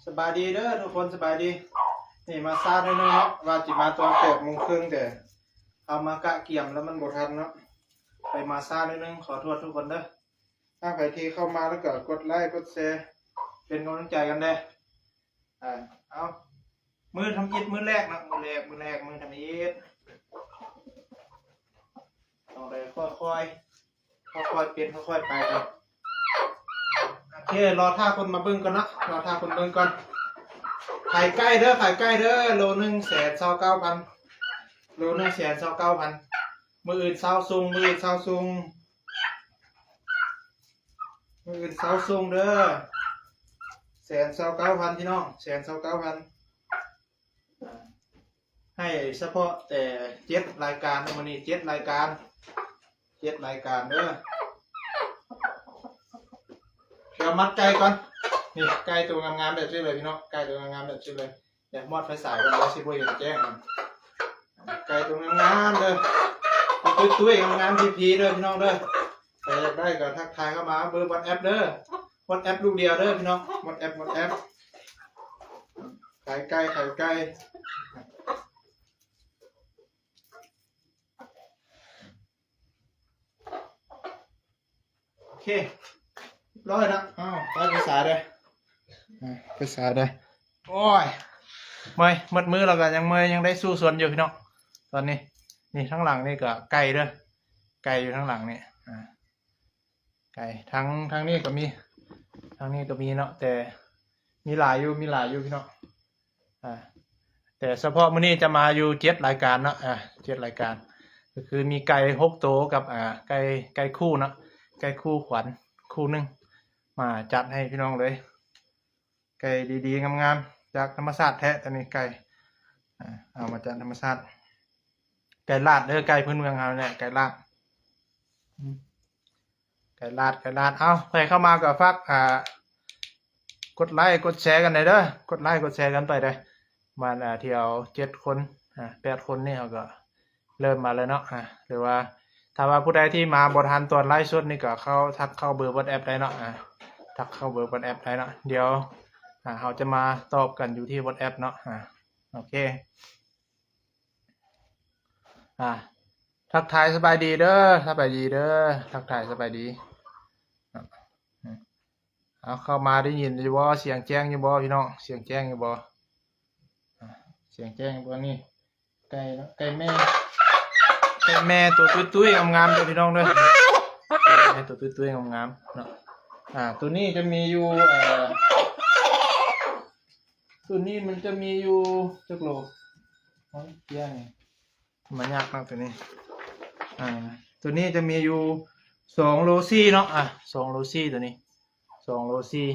ສະບາຍດີເດີທຸກຄົນ ສະບາຍດີ. ນີ້ມາຊ້າໜ້ອຍໜຶ່ງເນາະ ວ່າຊິມາຕອນແປດໂມງເຄິ່ງ ແຕ່ເຮົາມາກະກຽມແລ້ວມັນບໍ່ທັນເນາະ ໄປມາຊ້າໜ້ອຍໜຶ່ງ ຂໍໂທດທຸກຄົນເດີ. ຖ້າໃຜທີ່ເຂົ້າມາແລ້ວກໍກົດໄລກົດແຊ ເປັນກຳລັງໃຈກັນແດ່. ອ່າ ເອົາ ມື້ທຳອິດ ມື້ແລກເນາະ ມື້ແລກ ມື້ແລກ ມື້ທຳອິດ ຕ້ອງໄດ້ຄ່ອຍໆ ຄ່ອຍໆ ເປັນຄ່ອຍໆ ໄປກ່ອນ. ໂອເຄ ລໍຖ້າຄົນມາເບິ່ງກ່ອນເນາະ ລໍຖ້າຄົນເບິ່ງກ່ອນ. ຂາຍໄກ່ເດີ ຂາຍໄກ່ເດີ ໂລໜຶ່ງແສນຊາວເກົ້າພັນ ໂລໜຶ່ງແສນຊາວເກົ້າພັນ. ມື້ອື່ນເຊົ້າສົ່ງ ມື້ອື່ນເຊົ້າສົ່ງ ມື້ອື່ນເຊົ້າສົ່ງເດີ. ແສນຊາວເກົ້າພັນ ພີ່ນ້ອງ ແສນຊາວເກົ້າພັນ. ໃຫ້ສະເພາະແຕ່ເຈັດລາຍການ ມື້ນີ້ເຈັດລາຍການ ເຈັດລາຍການເດີ. ດຽວມັດໄກ່ກ່ອນ. ນີ້ໄກ່ໂຕງາມໆ ແບບນີ້ເລີຍ ພີ່ນ້ອງ ໄກ່ໂຕງາມໆ ແບບນີ້ເລີຍ. ດຽວມອດໄຟສາຍກ່ອນ ເຮົາຊິບໍ່ເຫັນແຈ້ງ. ໄກ່ໂຕງາມໆ ເດີ ຕຸ້ຍໆ ງາມໆ ພີໆ ເດີ ພີ່ນ້ອງເດີ. ໃຜຢາກໄດ້ກໍທັກທາຍເຂົ້າມາເບີ WhatsApp ເດີ WhatsApp ລູກດຽວເດີ ພີ່ນ້ອງ WhatsApp WhatsApp. ຂາຍໄກ່ ຂາຍໄກ່. ໂອເຄ ຮຽບຮ້ອຍລະ. ອ້າວ ໄປໄປສາຍເດີ ອ່າ ໄປສາຍເດີ. ໂອ້ຍ ເມື່ອຍ ໝົດມື້ແລ້ວກໍຍັງເມື່ອຍ ຍັງໄດ້ສູ້ຊົນຢູ່ ພີ່ນ້ອງ. ຕອນນີ້ ນີ້ ທາງຫຼັງນີ້ກໍໄກ່ເດີ ໄກ່ຢູ່ທາງຫຼັງນີ້ ອ່າ ໄກ່ ທາງ ທາງນີ້ກໍມີ ທາງນີ້ກໍມີເນາະ ແຕ່ມີຫຼາຍຢູ່ ມີຫຼາຍຢູ່ ພີ່ນ້ອງ. ອ່າ ແຕ່ສະເພາະມື້ນີ້ຈະມາຢູ່ເຈັດລາຍການເນາະ ອ່າ ເຈັດລາຍການ ກໍຄືມີໄກ່ຫົກໂຕກັບ ອ່າ ໄກ່ ໄກ່ຄູ່ເນາະ ໄກ່ຄູ່ຂວັນຄູ່ໜຶ່ງ ມາຈັດໃຫ້ພີ່ນ້ອງເລີຍ. ໄກ່ດີໆ ງາມໆ ຈາກທຳມະຊາດແທ້ ຕົວນີ້ໄກ່ ອ່າ ເອົາມາຈາກທຳມະຊາດ. ໄກ່ລາດເດີ ໄກ່ພື້ນເມືອງເຮົານີ້ແຫຼະ ໄກ່ລາດ ອືມ ໄກ່ລາດ ໄກ່ລາດ. ເອົາ ໃຜເຂົ້າມາກໍຝາກ ອ່າ ກົດໄລກົດແຊກັນແດ່ເດີ ກົດໄລກົດແຊກັນໄປເດີ. ມາ ອ່າ ທ່ຽວເຈັດຄົນ ອ່າ ແປດຄົນນີ້ ເຮົາກໍເລີ່ມມາແລ້ວເນາະ ອ່າ ຫຼືວ່າຖ້າວ່າຜູ້ໃດທີ່ມາບໍ່ທັນຕອນໄລຟ໌ສົດນີ້ ກໍເຂົ້າ ທັກເຂົ້າເບີ WhatsApp ໄດ້ເນາະ ອ່າ ທັກເຂົ້າເບີ WhatsApp ໄດ້ເນາະ. ດຽວ ອ່າ ເຮົາຈະມາຕອບກັນຢູ່ທີ່ WhatsApp ເນາະ ອ່າ ໂອເຄ ອ່າ ທັກທາຍສະບາຍດີເດີ ສະບາຍດີເດີ ທັກທາຍສະບາຍດີ. ເອົາ ເຂົ້າມາໄດ້ຍິນຢູ່ບໍ່? ສຽງແຈ້ງຢູ່ບໍ່ພີ່ນ້ອງ? ສຽງແຈ້ງຢູ່ບໍ່? ອ່າ ສຽງແຈ້ງຢູ່ບໍ່ນີ້? ໄກ່ເນາະ ໄກ່ແມ່ ໄກ່ແມ່ໂຕຕຸ້ຍໆ ງາມໆ ເດີພີ່ນ້ອງເດີ ໄກ່ແມ່ໂຕຕຸ້ຍໆ ງາມໆ ເນາະ. ອ່າ ໂຕນີ້ຈະມີຢູ່ ເອີ ໂຕນີ້ມັນຈະມີຢູ່ຈັກໂລ? ໂອ້ຍ ເຈ້ຍນີ້ ມາຍາກເນາະໂຕນີ້. ອ່າ ໂຕນີ້ຈະມີຢູ່ສອງໂລສີ່ເນາະ ອ່າ ສອງໂລສີ່ໂຕນີ້ ສອງໂລສີ່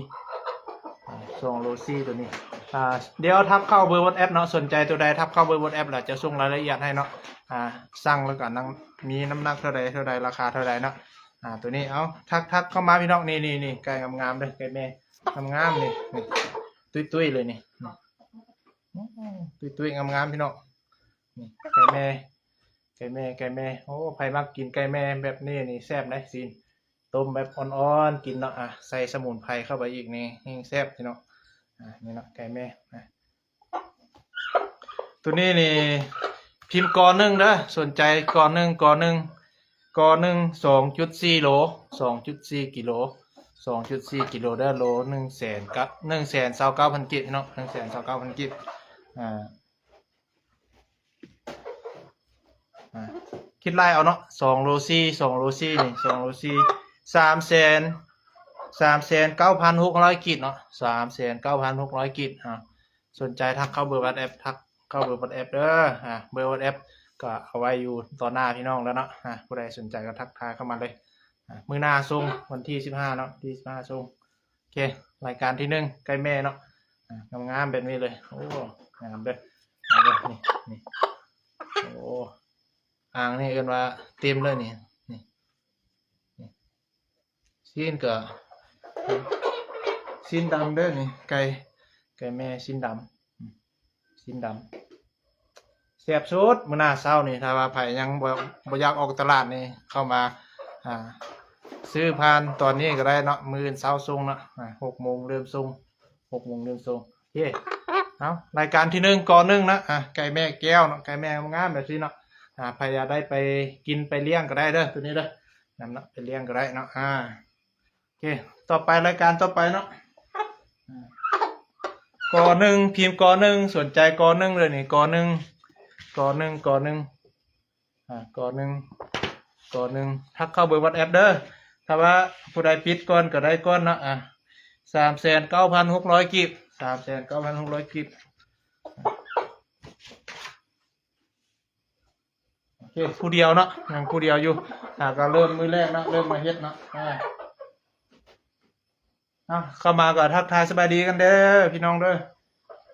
ອ່າ ສອງໂລສີ່ໂຕນີ້. ອ່າ ດຽວທັກເຂົ້າເບີ WhatsApp ເນາະ ສົນໃຈໂຕໃດທັກເຂົ້າເບີ WhatsApp ແລ້ວຈະສົ່ງລາຍລະອຽດໃຫ້ເນາະ. ອ່າ ສັ່ງແລ້ວກໍນຳ ມີນ້ຳໜັກເທົ່າໃດ ເທົ່າໃດ ລາຄາເທົ່າໃດເນາະ. ອ່າ ໂຕນີ້ ເອົາ ທັກ ທັກເຂົ້າມາພີ່ນ້ອງ. ນີ້ ນີ້ ນີ້ ໄກ່ງາມໆ ເດີ ໄກ່ແມ່ງາມໆ ນີ້ ນີ້ ຕຸ້ຍໆ ເລີຍນີ້ ນີ້ ຕຸ້ຍໆ ງາມໆ ພີ່ນ້ອງ. ນີ້ ໄກ່ແມ່ ໄກ່ແມ່ ໄກ່ແມ່. ໂອ້ ໃຜມັກກິນໄກ່ແມ່ແບບນີ້ນີ້ແຊບເດ້ ຊີ້ນຕົ້ມແບບອ່ອນໆ ກິນເນາະ. ອ່າ ໃສ່ສະໝຸນໄພເຂົ້າໄປອີກນີ້ແຮ່ງແຊບພີ່ນ້ອງ. ອ່າ ນີ້ເນາະ ໄກ່ແມ່ ອ່າ ໂຕນີ້ນີ້ພິມ ກ ໜຶ່ງເດີ ສົນໃຈ ກ ໜຶ່ງ ກ ໜຶ່ງ ກ ໜຶ່ງ ສອງຈຸດສີ່ໂລ ສອງຈຸດສີ່ກິໂລ ສອງຈຸດສີ່ກິໂລເດີ. ໂລໜຶ່ງແສນກັບ ໜຶ່ງແສນຊາວເກົ້າພັນກີບເນາະ ໜຶ່ງແສນຊາວເກົ້າພັນກີບ. ອ່າ ອ່າ ຄິດໄລ່ເອົາເນາະ ສອງໂລສີ່ ສອງໂລສີ່ນີ້ ສອງໂລສີ່ ສາມແສນ ສາມແສນເກົ້າພັນຫົກຮ້ອຍກີບເນາະ ສາມແສນເກົ້າພັນຫົກຮ້ອຍກີບ. ອ່າ ສົນໃຈທັກເຂົ້າເບີ WhatsApp ທັກເຂົ້າເບີ WhatsApp ເດີ. ອ່າ ເບີ WhatsApp ກໍເອົາໄວ້ຢູ່ຕໍ່ໜ້າພີ່ນ້ອງແລ້ວເນາະ. ອ່າ ຜູ້ໃດສົນໃຈກໍທັກທາຍເຂົ້າມາເລີຍ. ອ່າ ມື້ໜ້າສົ່ງ ວັນທີສິບຫ້າເນາະ ວັນທີສິບຫ້າສົ່ງ. ໂອເຄ ລາຍການທີໜຶ່ງ ໄກ່ແມ່ເນາະ. ອ່າ ງາມໆ ແບບນີ້ເລີຍ. ໂອ້ ງາມເດີ ງາມເດີ ນີ້ ນີ້. ໂອ້ ອ່າງນີ້ເອີ້ນວ່າເຕັມເລີຍນີ້ ນີ້ ຊີ້ນກໍຊີ້ນດຳເດີນີ້ ໄກ່ ໄກ່ແມ່ຊີ້ນດຳ ຊີ້ນດຳ ແຊບສຸດ. ມື້ໜ້າເຊົ້ານີ້ ຖ້າວ່າໃຜຍັງບໍ່ ບໍ່ຢາກອອກຕະຫຼາດນີ້ ເຂົ້າມາ ອ່າ ຊື້ຜ່ານຕອນນີ້ກໍໄດ້ເນາະ ມື້ອື່ນເຊົ້າສົ່ງເນາະ. ອ່າ ຫົກໂມງເລີ່ມສົ່ງ ຫົກໂມງເລີ່ມສົ່ງ. ໂອເຄ ເອົາ ລາຍການທີໜຶ່ງ ກໍໜຶ່ງນະ ອ່າ ໄກ່ແມ່ແກ້ວເນາະ ໄກ່ແມ່ງາມໆແບບນີ້ເນາະ. ອ່າ ໃຜຢາກໄດ້ໄປກິນໄປລ້ຽງກໍໄດ້ເດີ ໂຕນີ້ເດີ ນຳເນາະ ໄປລ້ຽງກໍໄດ້ເນາະ. ອ່າ ໂອເຄ ຕໍ່ໄປ ລາຍການຕໍ່ໄປເນາະ ກໍໜຶ່ງ ພິມກໍໜຶ່ງ ສົນໃຈກໍໜຶ່ງເລີຍນີ້ ກໍໜຶ່ງ ກໍໜຶ່ງ ກໍໜຶ່ງ ອ່າ ກໍໜຶ່ງ ກໍໜຶ່ງ ທັກເຂົ້າເບີວັອດແອັບເດີ. ຖ້າວ່າຜູ້ໃດປິດກ່ອນກໍໄດ້ກ່ອນເນາະ. ອ່າ ສາມແສນເກົ້າພັນຫົກຮ້ອຍກີບ ສາມແສນເກົ້າພັນຫົກຮ້ອຍກີບ. ໂອເຄ ຜູ້ດຽວເນາະ ຍັງຜູ້ດຽວຢູ່. ອ່າ ກໍເລີ່ມມື້ແລກເນາະ ເລີ່ມມາເຮັດເນາະ. ອ່າ ເອົາ ເຂົ້າມາກໍທັກທາຍສະບາຍດີກັນເດີພີ່ນ້ອງເດີ.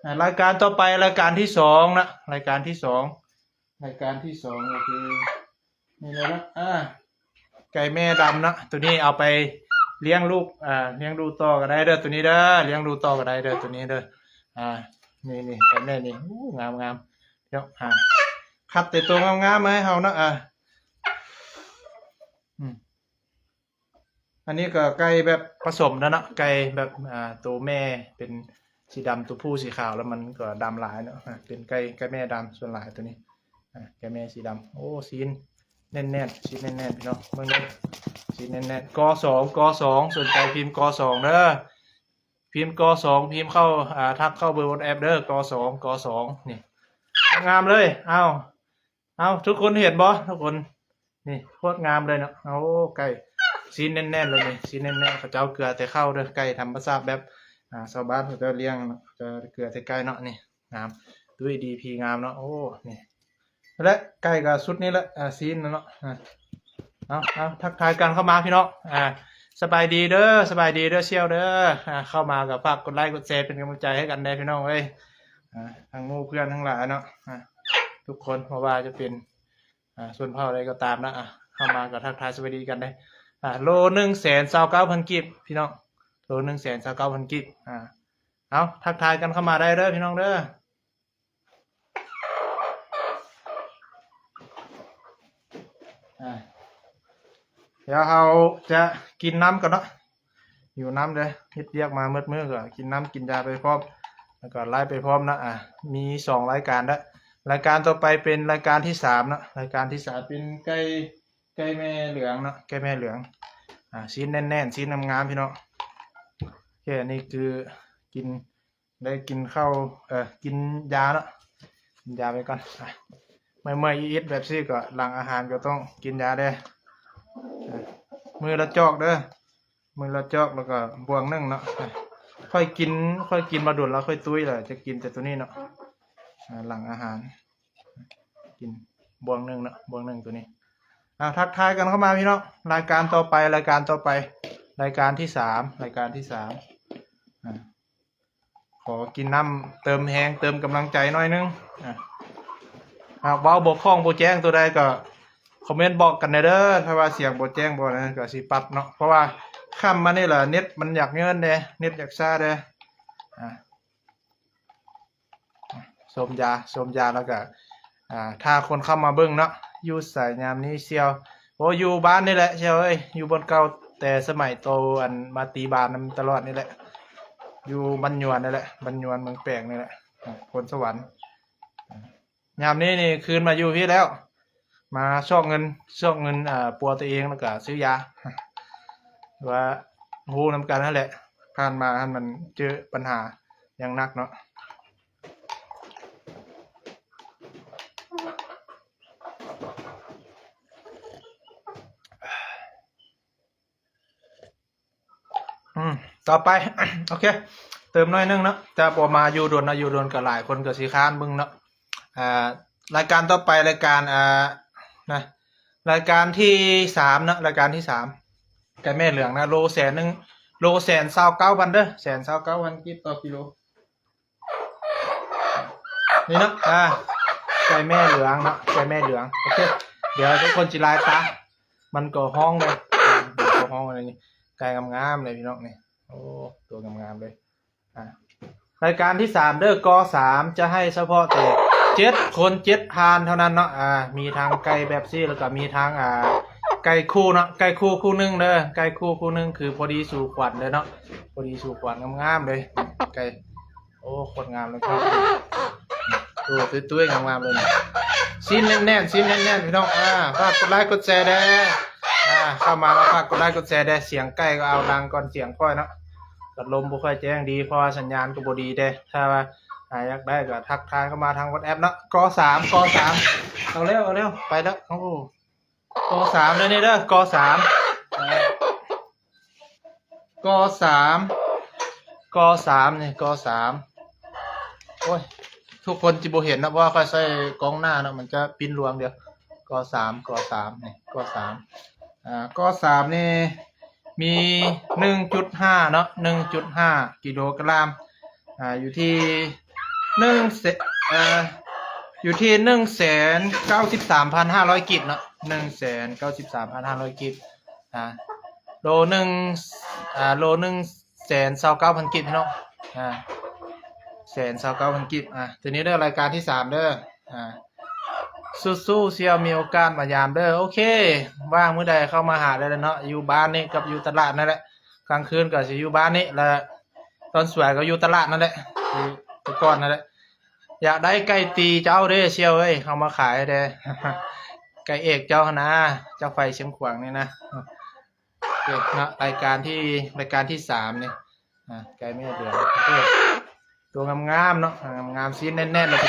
ອ່າ ລາຍການຕໍ່ໄປ ລາຍການທີສອງນະ ລາຍການທີສອງ ລາຍການທີສອງກໍຄື ນີ້ເລີຍນະ ອ່າ ໄກ່ແມ່ດຳເນາະ ໂຕນີ້ເອົາໄປລ້ຽງລູກ ອ່າ ລ້ຽງດູ່ຕໍ່ກໍໄດ້ເດີ ໂຕນີ້ເດີ ລ້ຽງດູ່ຕໍ່ກໍໄດ້ເດີ ໂຕນີ້ເດີ. ອ່າ ນີ້ໆ ໄກ່ແມ່ນີ້ ໂອ້ ງາມໆ ເນາະ. ອ່າ ຄັດແຕ່ໂຕງາມໆມາໃຫ້ເຮົາເນາະ. ອ່າ ອືມ ອັນນີ້ກໍໄກ່ແບບປະສົມແລ້ວເນາະ ໄກ່ແບບ ອ່າ ໂຕແມ່ເປັນສີດຳ ໂຕຜູ້ສີຂາວ ແລ້ວມັນກໍດຳຫຼາຍເນາະ. ອ່າ ເປັນໄກ່ ໄກ່ແມ່ດຳສ່ວນຫຼາຍໂຕນີ້. ອ່າ ໄກ່ແມ່ສີດຳ ໂອ້ ຊີ້ນແໜ້ນໆ ຊີ້ນແໜ້ນໆ ພີ່ນ້ອງ ເບິ່ງເດີ ຊີ້ນແໜ້ນໆ. ກໍສອງ ກໍສອງ ສົນໃຈພິມກໍສອງເດີ ພິມກໍສອງ ພິມເຂົ້າ ອ່າ ທັກເຂົ້າເບີວັອດແອັບເດີ ກໍສອງ ກໍສອງ ນີ້ ງາມເລີຍ. ເອົາ ເອົາ ທຸກຄົນເຫັນບໍ່ ທຸກຄົນ? ນີ້ໂຄດງາມເລີຍເນາະ. ໂອ້ ໄກ່ຊີ້ນແໜ້ນໆເລີຍນີ້ ຊີ້ນແໜ້ນໆ ເຂົາເຈົ້າເກືອແຕ່ເຂົ້າເດີ ໄກ່ທຳມະຊາດແບບ ອ່າ ຊາວບ້ານເຂົາເຈົ້າລ້ຽງເນາະ ເຂົາເຈົ້າເກືອແຕ່ໄກ່ເນາະ. ນີ້ງາມ ຕຸ້ຍດີພີງາມເນາະ. ໂອ້ ນີ້ ແລະ ໄກ່ກໍຊຸດນີ້ແຫຼະ ອ່າ ຊີ້ນເນາະ. ອ່າ ເອົາ ເອົາ ທັກທາຍກັນເຂົ້າມາພີ່ນ້ອງ. ອ່າ ສະບາຍດີເດີ ສະບາຍດີເດີ ສ່ຽວເດີ. ອ່າ ເຂົ້າມາກໍຝາກກົດໄລກົດແຊເປັນກຳລັງໃຈໃຫ້ກັນແດ່ພີ່ນ້ອງເອີຍ. ອ່າ ທັງໝູ່ເພື່ອນທັງຫຼາຍເນາະ ອ່າ ທຸກຄົນ ບໍ່ວ່າຈະເປັນ ອ່າ ຊົນເຜົ່າໃດກໍຕາມນະ. ອ່າ ເຂົ້າມາກໍທັກທາຍສະບາຍດີກັນເດ້. ອ່າ ໂລໜຶ່ງແສນຊາວເກົ້າພັນກີບພີ່ນ້ອງ ໂລໜຶ່ງແສນຊາວເກົ້າພັນກີບ. ອ່າ ເອົາ ທັກທາຍກັນເຂົ້າມາໄດ້ເດີພີ່ນ້ອງເດີ. ອ່າ ດຽວເຮົາຈະກິນນ້ຳກ່ອນເນາະ ຫິວນ້ຳເດ້ ເຮັດວຽກມາໝົດມື້ກໍກິນນ້ຳກິນຢາໄປພ້ອມ ແລ້ວກໍໄລຟ໌ໄປພ້ອມເນາະ. ອ່າ ມີສອງລາຍການເດີ ລາຍການຕໍ່ໄປເປັນລາຍການທີສາມເນາະ ລາຍການທີສາມເປັນໄກ່ ໄກ່ແມ່ເຫຼືອງເນາະ ໄກ່ແມ່ເຫຼືອງ. ອ່າ ຊີ້ນແໜ້ນໆ ຊີ້ນງາມໆ ພີ່ນ້ອງ. ໂອເຄ ອັນນີ້ຄືກິນ ໄດ້ກິນເຂົ້າ ເອີ ກິນຢາເນາະ ກິນຢາໄປກ່ອນ. ອ່ະ ເມື່ອຍໆ ອິດໆ ແບບຊີ້ກໍຫຼັງອາຫານກໍຕ້ອງກິນຢາເດ້. ອ່ະ ມື້ລະຈອກເດີ ມື້ລະຈອກ ແລ້ວກໍບ່ວງໜຶ່ງເນາະ. ອ່ະ ຂ້ອຍກິນ ຂ້ອຍກິນມາດົນແລ້ວ ຂ້ອຍຕຸ້ຍແລ້ວ ຈະກິນແຕ່ໂຕນີ້ເນາະ. ອ່າ ຫຼັງອາຫານ ກິນບ່ວງໜຶ່ງເນາະ ບ່ວງໜຶ່ງໂຕນີ້. ອ່າ ທັກທາຍກັນເຂົ້າມາພີ່ນ້ອງ ລາຍການຕໍ່ໄປ ລາຍການຕໍ່ໄປ ລາຍການທີສາມ ລາຍການທີສາມ. ອ່າ ຂໍກິນນ້ຳເຕີມແຮງ ເຕີມກຳລັງໃຈໜ້ອຍໜຶ່ງ. ອ່າ ຫາກເວົ້າບໍ່ຄ່ອງບໍ່ແຈ້ງໂຕໃດກໍຄອມເມັນບອກກັນແດ່ເດີ ຖ້າວ່າສຽງບໍ່ແຈ້ງບໍ່ນັ້ນກໍຊິປັບເນາະ ເພາະວ່າຄ່ຳມານີ້ລະເນັດມັນຢາກເຍີນແດ່ ເນັດຢາກຊ້າແດ່. ອ່າ ຊົມຢາ ຊົມຢາ ແລ້ວກະ ອ່າ ຖ້າຄົນເຂົ້າມາເບິ່ງເນາະ ຢູ່ໃສຍາມນີ້ສ່ຽວ? ໂອ້ ຢູ່ບ້ານນີ້ແຫຼະສ່ຽວເອີຍ ຢູ່ບ່ອນເກົ່າ ແຕ່ສະໄໝໂຕ ອັນ ມາຕີບານນຳຕະຫຼອດນີ້ແຫຼະ ຢູ່ບ້ານຍວນນີ້ແຫຼະ ບ້ານຍວນເມືອງແປງນີ້ແຫຼະ ອ່າ ໂພນສະຫວັນ. ຍາມນີ້ນີ້ຄືນມາຢູ່ພີ້ແລ້ວ ມາຊອກເງິນ ຊອກເງິນ ອ່າ ປົວຕົວເອງ ແລ້ວກະຊື້ຢາ ວ່າຮູ້ນຳກັນຫັ້ນແຫຼະ ຜ່ານມາຫັ້ນມັນເຈີບັນຫາຢ່າງໜັກເນາະ. ອືມ ຕໍ່ໄປ ໂອເຄ ເຕີມໜ້ອຍໜຶ່ງເນາະ ຈະບໍ່ມາຢູ່ດົນເນາະ ຢູ່ດົນກໍຫຼາຍຄົນກໍຊິຄ້ານເບິ່ງເນາະ. ອ່າ ລາຍການຕໍ່ໄປ ລາຍການ ອ່າ ນະ ລາຍການທີສາມເນາະ ລາຍການທີສາມ ໄກ່ແມ່ເຫຼືອງນະ ໂລແສນໜຶ່ງ ໂລແສນຊາວເກົ້າພັນເດີ ແສນຊາວເກົ້າພັນກີບຕໍ່ກິໂລ. ນີ້ເນາະ ອ່າ ໄກ່ແມ່ເຫຼືອງເນາະ ໄກ່ແມ່ເຫຼືອງ. ໂອເຄ ດຽວທຸກຄົນຊິລາຍຕາ ມັນກໍຮ້ອງເລີຍ ມັນກໍຮ້ອງເລີຍນີ້ ໄກ່ງາມໆເລີຍພີ່ນ້ອງນີ້. ໂອ້ ຕົວງາມໆເລີຍ. ອ່າ ລາຍການທີສາມເດີ ກໍສາມ ຈະໃຫ້ສະເພາະແຕ່ເຈັດຄົນເຈັດທ່ານເທົ່ານັ້ນເນາະ. ອ່າ ມີທັງໄກ່ແບບຊີ້ ແລ້ວກໍມີທັງ ອ່າ ໄກ່ຄູ່ເນາະ ໄກ່ຄູ່ຄູ່ໜຶ່ງເດີ ໄກ່ຄູ່ຄູ່ໜຶ່ງ ຄືພໍດີສູ່ຂວັນເລີຍເນາະ ພໍດີສູ່ຂວັນ ງາມໆເລີຍ ໄກ່ ໂອ້ ໂຄດງາມເລີຍ ໂອ້ ຕຸ້ຍໆ ງາມໆເລີຍ ຊີ້ນແໜ້ນໆ ຊີ້ນແໜ້ນໆ ພີ່ນ້ອງ ອ່າ ຝາກກົດໄລກົດແຊແດ່ ອ່າ ເຂົ້າມາແລ້ວຝາກກົດໄລກົດແຊແດ່ ສຽງໄກ່ກໍເອົາດັງກ່ອນສຽງຂ້ອຍເນາະ ກັບລົມບໍ່ຄ່ອຍແຈ້ງດີ ເພາະວ່າສັນຍານກໍບໍ່ດີເດ້ ຖ້າວ່າ ອ່າ ຢາກໄດ້ກໍທັກທາຍເຂົ້າມາທາງ WhatsApp ເນາະ ກໍສາມ ກໍສາມ ເອົາແລ້ວ ເອົາແລ້ວ ໄປແລ້ວ ໂອ້ ກໍສາມເດີນີ້ເດີ ກໍສາມ ກໍສາມ ກໍສາມນີ້ ກໍສາມ ໂອ້ຍ ທຸກຄົນຊິບໍ່ເຫັນເນາະ ເພາະວ່າຂ້ອຍໃສ່ກ້ອງໜ້າເນາະ ມັນຈະປິ່ນລວງດຽວ ກໍສາມ ກໍສາມນີ້ ກໍສາມ ອ່າ ກໍສາມນີ້ ມີໜຶ່ງຈຸດຫ້າເນາະ ໜຶ່ງຈຸດຫ້າກິໂລກຣາມ ອ່າ ຢູ່ທີ່ໜຶ່ງແສນ ເອີ ຢູ່ທີ່ໜຶ່ງແສນເກົ້າສິບສາມພັນຫ້າຮ້ອຍກີບເນາະ ໜຶ່ງແສນເກົ້າສິບສາມພັນຫ້າຮ້ອຍກີບ ອ່າ ໂລໜຶ່ງ ອ່າ ໂລໜຶ່ງແສນຊາວເກົ້າພັນກີບເນາະ ອ່າ ແສນຊາວເກົ້າພັນກີບ ອ່າ ໂຕນີ້ເດີ ລາຍການທີສາມເດີ ອ່າ ສູ້ໆ ສ່ຽວມີໂອກາດມາຢາມເດີ ໂອເຄ ວ່າງມື້ໃດເຂົ້າມາຫາໄດ້ເລີຍເນາະ ຢູ່ບ້ານນີ້ກັບຢູ່ຕະຫຼາດນັ້ນແຫຼະ ກາງຄືນກໍຊິຢູ່ບ້ານນີ້ ແລະ ຕອນສວຍກໍຢູ່ຕະຫຼາດນັ້ນແຫຼະ ຢູ່ແຕ່ກ່ອນນັ້ນແຫຼະ ຢາກໄດ້ໄກ່ຕີເຈົ້າເດ້ສ່ຽວເອີຍ ເອົາມາຂາຍແດ່ ໄກ່ເອກເຈົ້າຫັ້ນນາ ເຈົ້າໄຟຊຽງຂວາງນີ້ນະ ໂອເຄເນາະ ລາຍການທີ ລາຍການທີສາມນີ້ ອ່າ ໄກ່ແມ່ເດືອນ ໂອເຄ ຕົວງາມໆເນາະ ງາມໆ ຊີ້ນແໜ້ນໆເລີຍ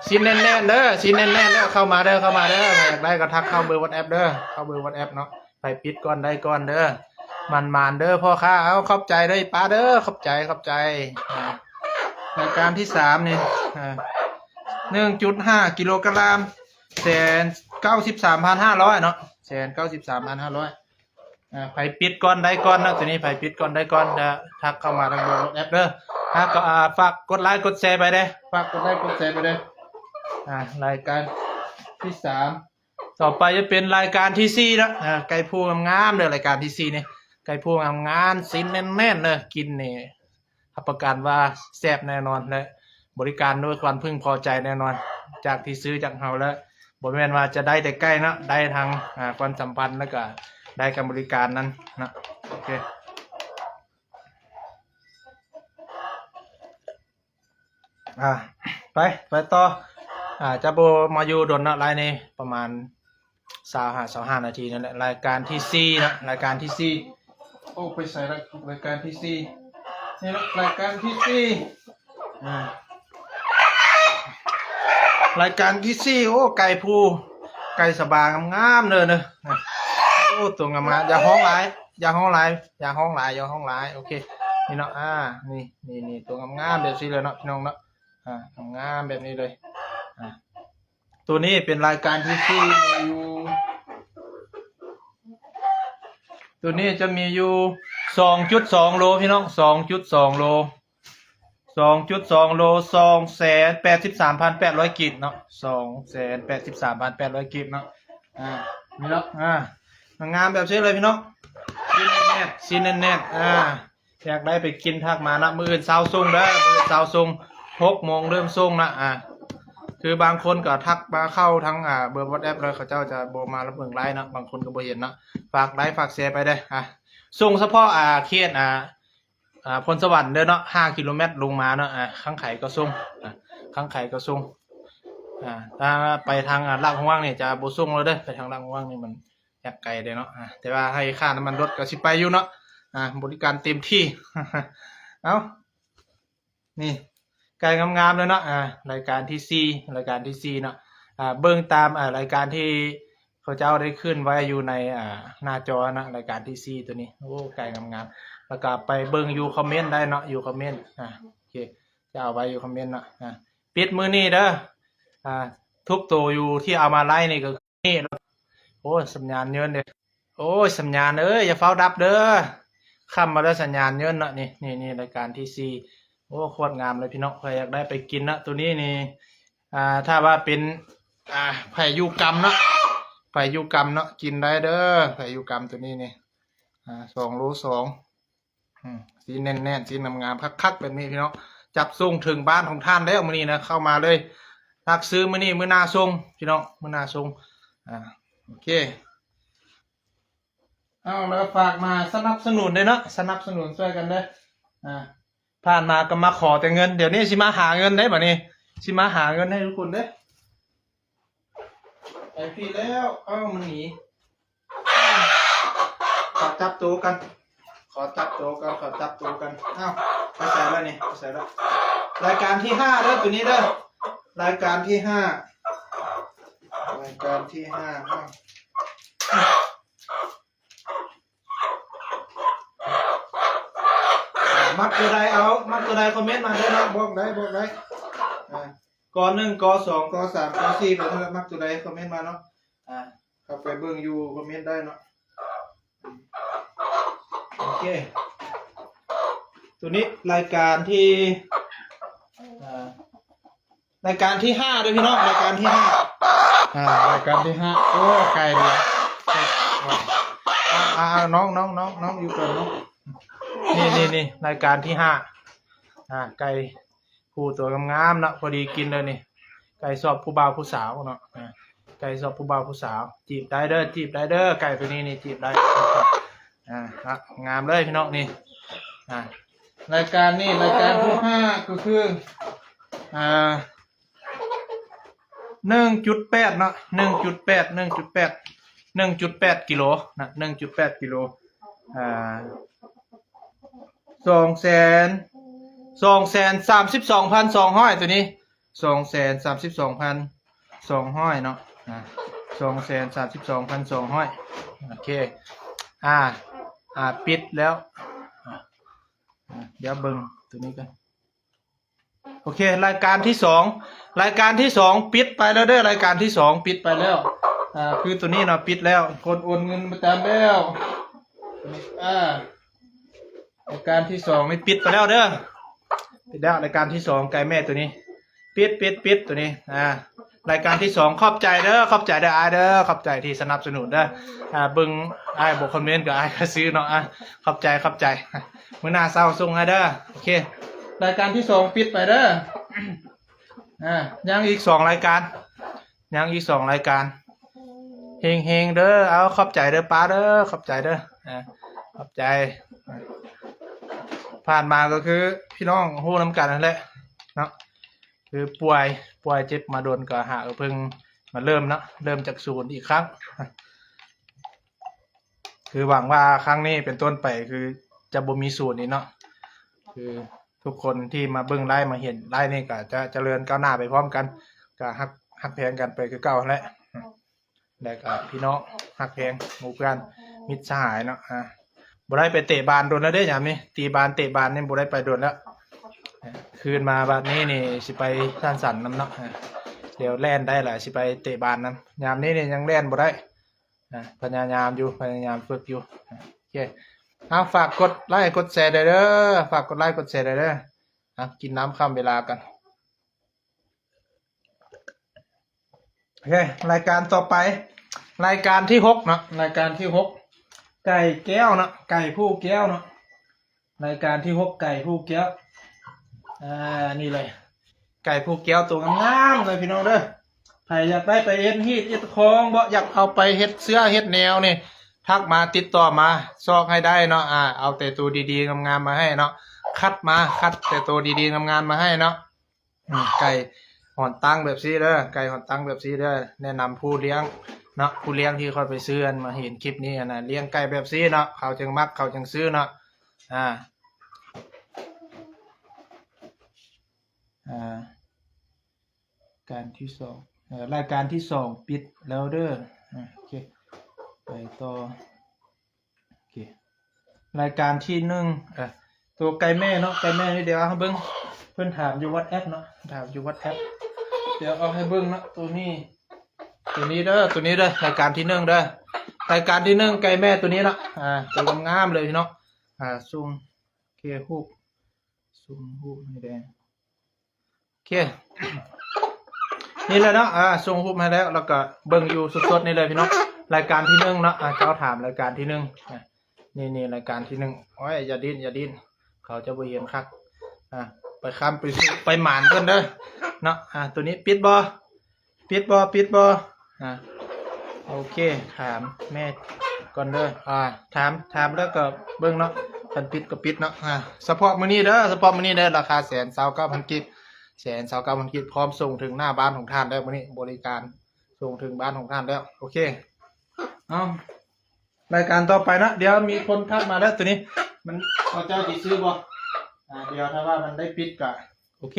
ຊີ້ນແໜ້ນໆເດີ ຊີ້ນແໜ້ນໆເດີ ເຂົ້າມາເດີ ເຂົ້າມາເດີ ໃຜຢາກໄດ້ກໍທັກເຂົ້າເບີ WhatsApp ເດີ ເຂົ້າເບີ WhatsApp ເນາະ ໃຜປິດກ່ອນໄດ້ກ່ອນເດີ ໝານໆເດີພໍ່ຄ້າ ເອົາ ຂອບໃຈເດີ ປ້າເດີ ຂອບໃຈ ຂອບໃຈ ອ່າ ລາຍການທີສາມນີ້ ອ່າ ໜຶ່ງຈຸດຫ້າກິໂລກຣາມ ແສນເກົ້າສິບສາມພັນຫ້າຮ້ອຍເນາະ ແສນເກົ້າສິບສາມພັນຫ້າຮ້ອຍ ອ່າ ໃຜປິດກ່ອນໄດ້ກ່ອນເນາະ ໂຕນີ້ໃຜປິດກ່ອນໄດ້ກ່ອນ ແລ້ວທັກເຂົ້າມາທາງເບີ WhatsApp ເດີ ຖ້າກໍ ອ່າ ຝາກກົດໄລກົດແຊໄປເດ້ ຝາກກົດໄລກົດແຊໄປເດ້ ອ່າ ລາຍການທີສາມ ຕໍ່ໄປຈະເປັນລາຍການທີສີ່ເນາະ ອ່າ ໄກ່ພູງາມໆເດີ ລາຍການທີສີ່ນີ້ ໄກ່ພູງາມໆ ຊີ້ນແໜ້ນໆເດີ ກິນນີ້ ຮັບປະກັນວ່າແຊບແນ່ນອນ ແລະ ບໍລິການດ້ວຍຄວາມເພິ່ງພໍໃຈແນ່ນອນ ຈາກທີ່ຊື້ຈາກເຮົາແລ້ວ ບໍ່ແມ່ນວ່າຈະໄດ້ແຕ່ໄກ່ເນາະ ໄດ້ທັງ ອ່າ ຄວາມສຳພັນ ແລ້ວກະໄດ້ການບໍລິການນັ້ນເນາະ ໂອເຄ ອ່າ ໄປ ໄປຕໍ່ ອ່າ ຈະບໍ່ມາຢູ່ດົນເນາະ ລາຍນີ້ປະມານ ຊາວຫ້າ ຊາວຫ້ານາທີນັ້ນແຫຼະ ລາຍການທີສີ່ເນາະ ລາຍການທີສີ່ ໂອ້ ໄປໃສລະ ລາຍການທີສີ່ ນີ້ລະ ລາຍການທີສີ່ ອ່າ ລາຍການທີສີ່ ໂອ້ ໄກ່ພູ ໄກ່ສະບາງາມໆເດີ ໂອ້ ຕົວງາມໆ ຢ່າຮ້ອງຫຼາຍ ຢ່າຮ້ອງຫຼາຍ ຢ່າຮ້ອງຫຼາຍ ຢ່າຮ້ອງຫຼາຍ ໂອເຄ ນີ້ເນາະ ອ່າ ນີ້ ນີ້ ນີ້ ຕົວງາມໆແບບຊີ້ເລີຍເນາະ ພີ່ນ້ອງເນາະ ອ່າ ງາມໆແບບນີ້ເລີຍ ອ່າ ໂຕນີ້ເປັນລາຍການທີສີ່ຢູ່ ໂຕນີ້ຈະມີຢູ່ສອງຈຸດສອງໂລພີ່ນ້ອງ ສອງຈຸດສອງໂລ ສອງຈຸດສອງໂລ ສອງແສນແປດສິບສາມພັນແປດຮ້ອຍກີບເນາະ ສອງແສນແປດສິບສາມພັນແປດຮ້ອຍກີບເນາະ ອ່າ ນີ້ເນາະ ອ່າ ງາມແບບຊີ້ເລີຍພີ່ນ້ອງ ຊີ້ນແໜ້ນໆ ຊີ້ນແໜ້ນໆ ອ່າ ຢາກໄດ້ໄປກິນທັກມານະ ມື້ອື່ນເຊົ້າສົ່ງເດີ ມື້ອື່ນເຊົ້າສົ່ງ ຫົກໂມງເລີ່ມສົ່ງນະ ອ່າ ຄືບາງຄົນກໍທັກມາເຂົ້າທາງ ອ່າ ເບີ WhatsApp ແລ້ວ ເຂົາເຈົ້າຈະບໍ່ມາລະເບິ່ງໄລເນາະ ບາງຄົນກໍບໍ່ເຫັນເນາະ ຝາກໄລຝາກແຊໄປເດີ ອ່າ ສົ່ງສະເພາະ ອ່າ ເຂດ ອ່າ ອ່າ ພົນສະຫວັນເດີເນາະ ຫ້າກິໂລແມັດລົງມາເນາະ ອ່າ ຄັງໄຄກໍສົ່ງ ອ່າ ຄັງໄຄກໍສົ່ງ ອ່າ ຖ້າໄປທາງ ອ່າ ລາກຮວງນີ້ຈະບໍ່ສົ່ງແລ້ວເດີ ໄປທາງລາກຮວງນີ້ມັນ ຢາກໄກເດ້ເນາະ ອ່າ ແຕ່ວ່າໃຫ້ຄ່ານ້ຳມັນລົດກໍຊິໄປຢູ່ເນາະ ອ່າ ບໍລິການເຕັມທີ່ ເອົ້າ ນີ້ ໄກ່ງາມໆເລີຍເນາະ ອ່າ ລາຍການທີສີ່ ລາຍການທີສີ່ເນາະ ອ່າ ເບິ່ງຕາມ ອ່າ ລາຍການທີ່ເຂົາເຈົ້າໄດ້ຂຶ້ນໄວ້ຢູ່ໃນ ອ່າ ໜ້າຈໍເນາະ ລາຍການທີສີ່ໂຕນີ້ ໂອ້ ໄກ່ງາມໆ ແລ້ວກໍໄປເບິ່ງຢູ່ຄອມເມັນໄດ້ເນາະ ຢູ່ຄອມເມັນ ອ່າ ໂອເຄ ຈະເອົາໄວ້ຢູ່ຄອມເມັນເນາະ ອ່າ ປິດມື້ນີ້ເດີ ອ່າ ທຸກໂຕຢູ່ທີ່ເອົາມາໄລນີ້ກໍ ນີ້ ໂອ້ຍ ສັນຍານເງິນເດ້ ໂອ້ຍ ສັນຍານເອີຍ ຢ່າຟ້າວດັບເດີ ຄ່ຳມາແລ້ວສັນຍານເງິນເນາະ ນີ້ ນີ້ ນີ້ ລາຍການທີສີ່ ໂອ້ ໂຄດງາມເລີຍພີ່ນ້ອງ ໃຜຢາກໄດ້ໄປກິນເນາະ ໂຕນີ້ນີ້ ອ່າ ຖ້າວ່າເປັນ ອ່າ ໃຜຢູ່ກຳເນາະ ໃຜຢູ່ກຳເນາະ ກິນໄດ້ເດີ ໃຜຢູ່ກຳ ໂຕນີ້ນີ້ ອ່າ ສອງໂລສອງ ອືມ ຊີ້ນແໜ້ນໆ ຊີ້ນງາມໆ ຄັກໆ ແບບນີ້ພີ່ນ້ອງ ຈັບສົ່ງເຖິງບ້ານຂອງທ່ານແລ້ວມື້ນີ້ນະ ເຂົ້າມາເລີຍ ຮັກຊື້ມື້ນີ້ ມື້ໜ້າສົ່ງພີ່ນ້ອງ ມື້ໜ້າສົ່ງ ອ່າ ໂອເຄ ເອົາ ແລ້ວຝາກມາສະໜັບສະໜູນເດ້ເນາະ ສະໜັບສະໜູນຊ່ວຍກັນເດີ. ອ່າ ຜ່ານມາກໍມາຂໍແຕ່ເງິນ ດຽວນີ້ຊິມາຫາເງິນເດ້ ບາດນີ້ຊິມາຫາເງິນໃຫ້ທຸກຄົນເດ້. ໄປພີ້ແລ້ວ ເອົາ ມັນໜີ. ຂໍຈັບໂຕກັນ ຂໍຈັບໂຕກັນ ຂໍຈັບໂຕກັນ. ອ້າວ ໄປໃສແລ້ວນີ້ ໄປໃສແລ້ວ? ລາຍການທີຫ້າເດີ ໂຕນີ້ເດີ ລາຍການທີຫ້າ ລາຍການທີຫ້າ. ອ້າວ ມັກໂຕໃດເອົາ ມັກໂຕໃດຄອມເມັນມາເດີເນາະ ບອກໄດ້ ບອກໄດ້. ອ່າ ກໍໜຶ່ງ ກໍສອງ ກໍສາມ ກໍສີ່ ໄປເຖິງມັກໂຕໃດຄອມເມັນມາເນາະ. ອ່າ ເຂົ້າໄປເບິ່ງຢູ່ຄອມເມັນໄດ້ເນາະ. ໂອເຄ ໂຕນີ້ລາຍການທີ່ ອ່າ ລາຍການທີຫ້າເດີພີ່ນ້ອງ ລາຍການທີຫ້າ. ອ່າ ລາຍການທີຫ້າ ໂອ້ ໄກ່ເດ ອ່າ ນ້ອງ ນ້ອງ ນ້ອງ ນ້ອງ ຢູ່ກ່ອນເນາະ. ນີ້ ນີ້ ນີ້ ລາຍການທີຫ້າ. ອ່າ ໄກ່ຜູ້ໂຕງາມໆເນາະ ພໍດີກິນເລີຍນີ້. ໄກ່ຊອບຜູ້ບ່າວຜູ້ສາວເນາະ. ອ່າ ໄກ່ຊອບຜູ້ບ່າວຜູ້ສາວ ຈີບໄດ້ເດີ ຈີບໄດ້ເດີ ໄກ່ໂຕນີ້ນີ້ ຈີບໄດ້. ອ່າ ງາມເລີຍພີ່ນ້ອງນີ້. ອ່າ ລາຍການນີ້ ລາຍການທີຫ້າກໍຄື ອ່າ ໜຶ່ງຈຸດແປດເນາະ ໜຶ່ງຈຸດແປດ ໜຶ່ງຈຸດແປດ ໜຶ່ງຈຸດແປດກິໂລນະ ໜຶ່ງຈຸດແປດກິໂລ. ອ່າ ສອງແສນ ສອງແສນສາມສິບສອງພັນສອງຮ້ອຍ ໂຕນີ້ ສອງແສນສາມສິບສອງພັນສອງຮ້ອຍເນາະ. ອ່າ ສອງແສນສາມສິບສອງພັນສອງຮ້ອຍ. ໂອເຄ ອ່າ ອ່າ ປິດແລ້ວ. ອ່າ ດຽວເບິ່ງໂຕນີ້ກ່ອນ. ໂອເຄ ລາຍການທີສອງ ລາຍການທີສອງປິດໄປແລ້ວເດີ ລາຍການທີສອງປິດໄປແລ້ວ. ອ່າ ຄືໂຕນີ້ເນາະ ປິດແລ້ວ ຄົນໂອນເງິນປະຈຳແລ້ວ. ອ່າ ລາຍການທີສອງນີ້ປິດໄປແລ້ວເດີ ປິດແລ້ວ. ລາຍການທີສອງ ໄກ່ແມ່ໂຕນີ້ ປິດ ປິດ ປິດ ໂຕນີ້. ອ່າ ລາຍການທີສອງ ຂອບໃຈເດີ ຂອບໃຈເດີອ້າຍເດີ ຂອບໃຈທີ່ສະໜັບສະໜູນເດີ. ອ່າ ເບິ່ງອ້າຍບໍ່ຄອມເມັນກໍອ້າຍກໍຊື້ເນາະ. ອ່າ ຂອບໃຈ ຂອບໃຈ ມື້ໜ້າເຊົ້າສົ່ງໃຫ້ເດີ. ໂອເຄ ລາຍການທີສອງປິດໄປເດີ. ອ່າ ຍັງອີກສອງລາຍການ ຍັງອີກສອງລາຍການ. ເຮງໆເດີ ເອົາ ຂອບໃຈເດີປ້າເດີ ຂອບໃຈເດີ. ອ່າ ຂອບໃຈ. ຜ່ານມາກໍຄືພີ່ນ້ອງຮູ້ນຳກັນຫັ້ນແຫຼະເນາະ ຄືປ່ວຍ ປ່ວຍເຈັບມາດົນ ກໍຫາເພິ່ງມາເລີ່ມເນາະ ເລີ່ມຈາກສູນອີກຄັ້ງ. ຄືຫວັງວ່າຄັ້ງນີ້ເປັນຕົ້ນໄປ ຄືຈະບໍ່ມີສູນອີກເນາະ ຄືທຸກຄົນທີ່ມາເບິ່ງໄລຟ໌ ມາເຫັນໄລຟ໌ນີ້ ກໍຈະຈະເລີນກ້າວໜ້າໄປພ້ອມກັນ ກໍຮັກ ຮັກແພງກັນໄປຄືເກົ່າຫັ້ນແຫຼະ. ແລ້ວກໍພີ່ນ້ອງຮັກແພງ ໝູ່ເພື່ອນມິດສະຫາຍເນາະ. ອ່າ ບໍ່ໄດ້ໄປເຕະບານດົນແລ້ວເດ້ ຍາມນີ້ ຕີບານເຕະບານນີ້ບໍ່ໄດ້ໄປດົນແລ້ວ. ຄືນມາບາດນີ້ນີ້ຊິໄປສັງສັນນຳເນາະ ດຽວແລ່ນໄດ້ລະ ຊິໄປເຕະບານນຳ. ຍາມນີ້ນີ້ຍັງແລ່ນບໍ່ໄດ້ ອ່າ ພະຍາຍາມຢູ່ ພະຍາຍາມຝຶກຢູ່. ໂອເຄ ເອົາ ຝາກກົດໄລຄ໌ກົດແຊແດ່ເດີ ຝາກກົດໄລຄ໌ກົດແຊແດ່ເດີ. ອ່າ ກິນນ້ຳຂ້າມເວລາກັນ. ໂອເຄ ລາຍການຕໍ່ໄປ ລາຍການທີຫົກເນາະ ລາຍການທີຫົກ ໄກ່ແກ້ວເນາະ ໄກ່ຜູ້ແກ້ວເນາະ. ລາຍການທີຫົກ ໄກ່ຜູ້ແກ້ວ. ອ່າ ນີ້ເລີຍ ໄກ່ຜູ້ແກ້ວໂຕງາມໆເລີຍພີ່ນ້ອງເດີ. ໃຜຢາກໄດ້ໄປເຮັດຮີດເຮັດຄອງເບາະ ຢາກເອົາໄປເຮັດເສື້ອເຮັດແນວນີ້ ທັກມາຕິດຕໍ່ມາຊອກໃຫ້ໄດ້ເນາະ. ອ່າ ເອົາແຕ່ໂຕດີໆງາມໆມາໃຫ້ເນາະ ຄັດມາ ຄັດແຕ່ໂຕດີໆງາມໆມາໃຫ້ເນາະ. ອືມ ໄກ່ຫອນຕັ້ງແບບຊີ້ເດີ ໄກ່ຫອນຕັ້ງແບບຊີ້ເດີ. ແນະນຳຜູ້ລ້ຽງເນາະ ຜູ້ລ້ຽງທີ່ຂ້ອຍໄປຊື້ ອັນມາເຫັນຄລິບນີ້ ອັນນ່າ ລ້ຽງໄກ່ແບບຊີ້ເນາະ ເຂົາຈຶ່ງມັກ ເຂົາຈຶ່ງຊື້ເນາະ. ອ່າ ອ່າ ການທີສອງ ເອີ ລາຍການທີສອງປິດແລ້ວເດີ. ອ່າ ໂອເຄ ໄປຕໍ່. ໂອເຄ ລາຍການທີໜຶ່ງ ເອີ ໂຕໄກ່ແມ່ເນາະ ໄກ່ແມ່ນີ້ ດຽວເອົາໃຫ້ເບິ່ງ ເພິ່ນຖາມຢູ່ວັອດແອັບເນາະ ຖາມຢູ່ວັອດແອັບ ດຽວເອົາໃຫ້ເບິ່ງເນາະ. ໂຕນີ້ ໂຕນີ້ເດີ ໂຕນີ້ເດີ ລາຍການທີໜຶ່ງເດີ ລາຍການທີໜຶ່ງ ໄກ່ແມ່ໂຕນີ້ເນາະ. ອ່າ ໂຕງາມໆເລີຍເນາະ. ອ່າ ຊູມ ໂອເຄ ຮູບ ຊູມຮູບໃຫ້ແດ່. ໂອເຄ ນີ້ແຫຼະເນາະ ອ່າ ສົ່ງຮູບໃຫ້ແລ້ວ ແລ້ວກໍເບິ່ງຢູ່ສົດໆນີ້ເລີຍພີ່ນ້ອງ. ລາຍການທີໜຶ່ງເນາະ ອ່າ ເຈົ້າຖາມລາຍການທີໜຶ່ງ ອ່າ ນີ້ໆ ລາຍການທີໜຶ່ງ. ໂອ້ຍ ຢ່າດີ້ນ ຢ່າດີ້ນ ເຂົາຈະບໍ່ເຫັນຄັກ. ອ່າ ໄປຄ້ຳໄປສຸກໄປໝານເພິ່ນເດີເນາະ. ອ່າ ໂຕນີ້ປິດບໍ່? ປິດບໍ່? ປິດບໍ່? ອ່າ ໂອເຄ ຖາມແມ່ ກ່ອນເດີ ອ່າ ຖາມ ຖາມແລ້ວກໍເບິ່ງເນາະ ຄັນປິດກໍປິດເນາະ. ອ່າ ສະເພາະມື້ນີ້ເດີ ສະເພາະມື້ນີ້ເດີ ລາຄາແສນຊາວເກົ້າພັນກີບ ແສນຊາວເກົ້າພັນກີບ ພ້ອມສົ່ງເຖິງໜ້າບ້ານຂອງທ່ານແລ້ວ ມື້ນີ້ບໍລິການສົ່ງເຖິງບ້ານຂອງທ່ານແລ້ວ. ໂອເຄ ເອົາ ລາຍການຕໍ່ໄປເນາະ ດຽວມີຄົນທັກມາແລ້ວ ໂຕນີ້ມັນ ເຂົາເຈົ້າຊິຊື້ບໍ່? ອ່າ ດຽວຖ້າວ່າມັນໄດ້ປິດກໍໂອເຄ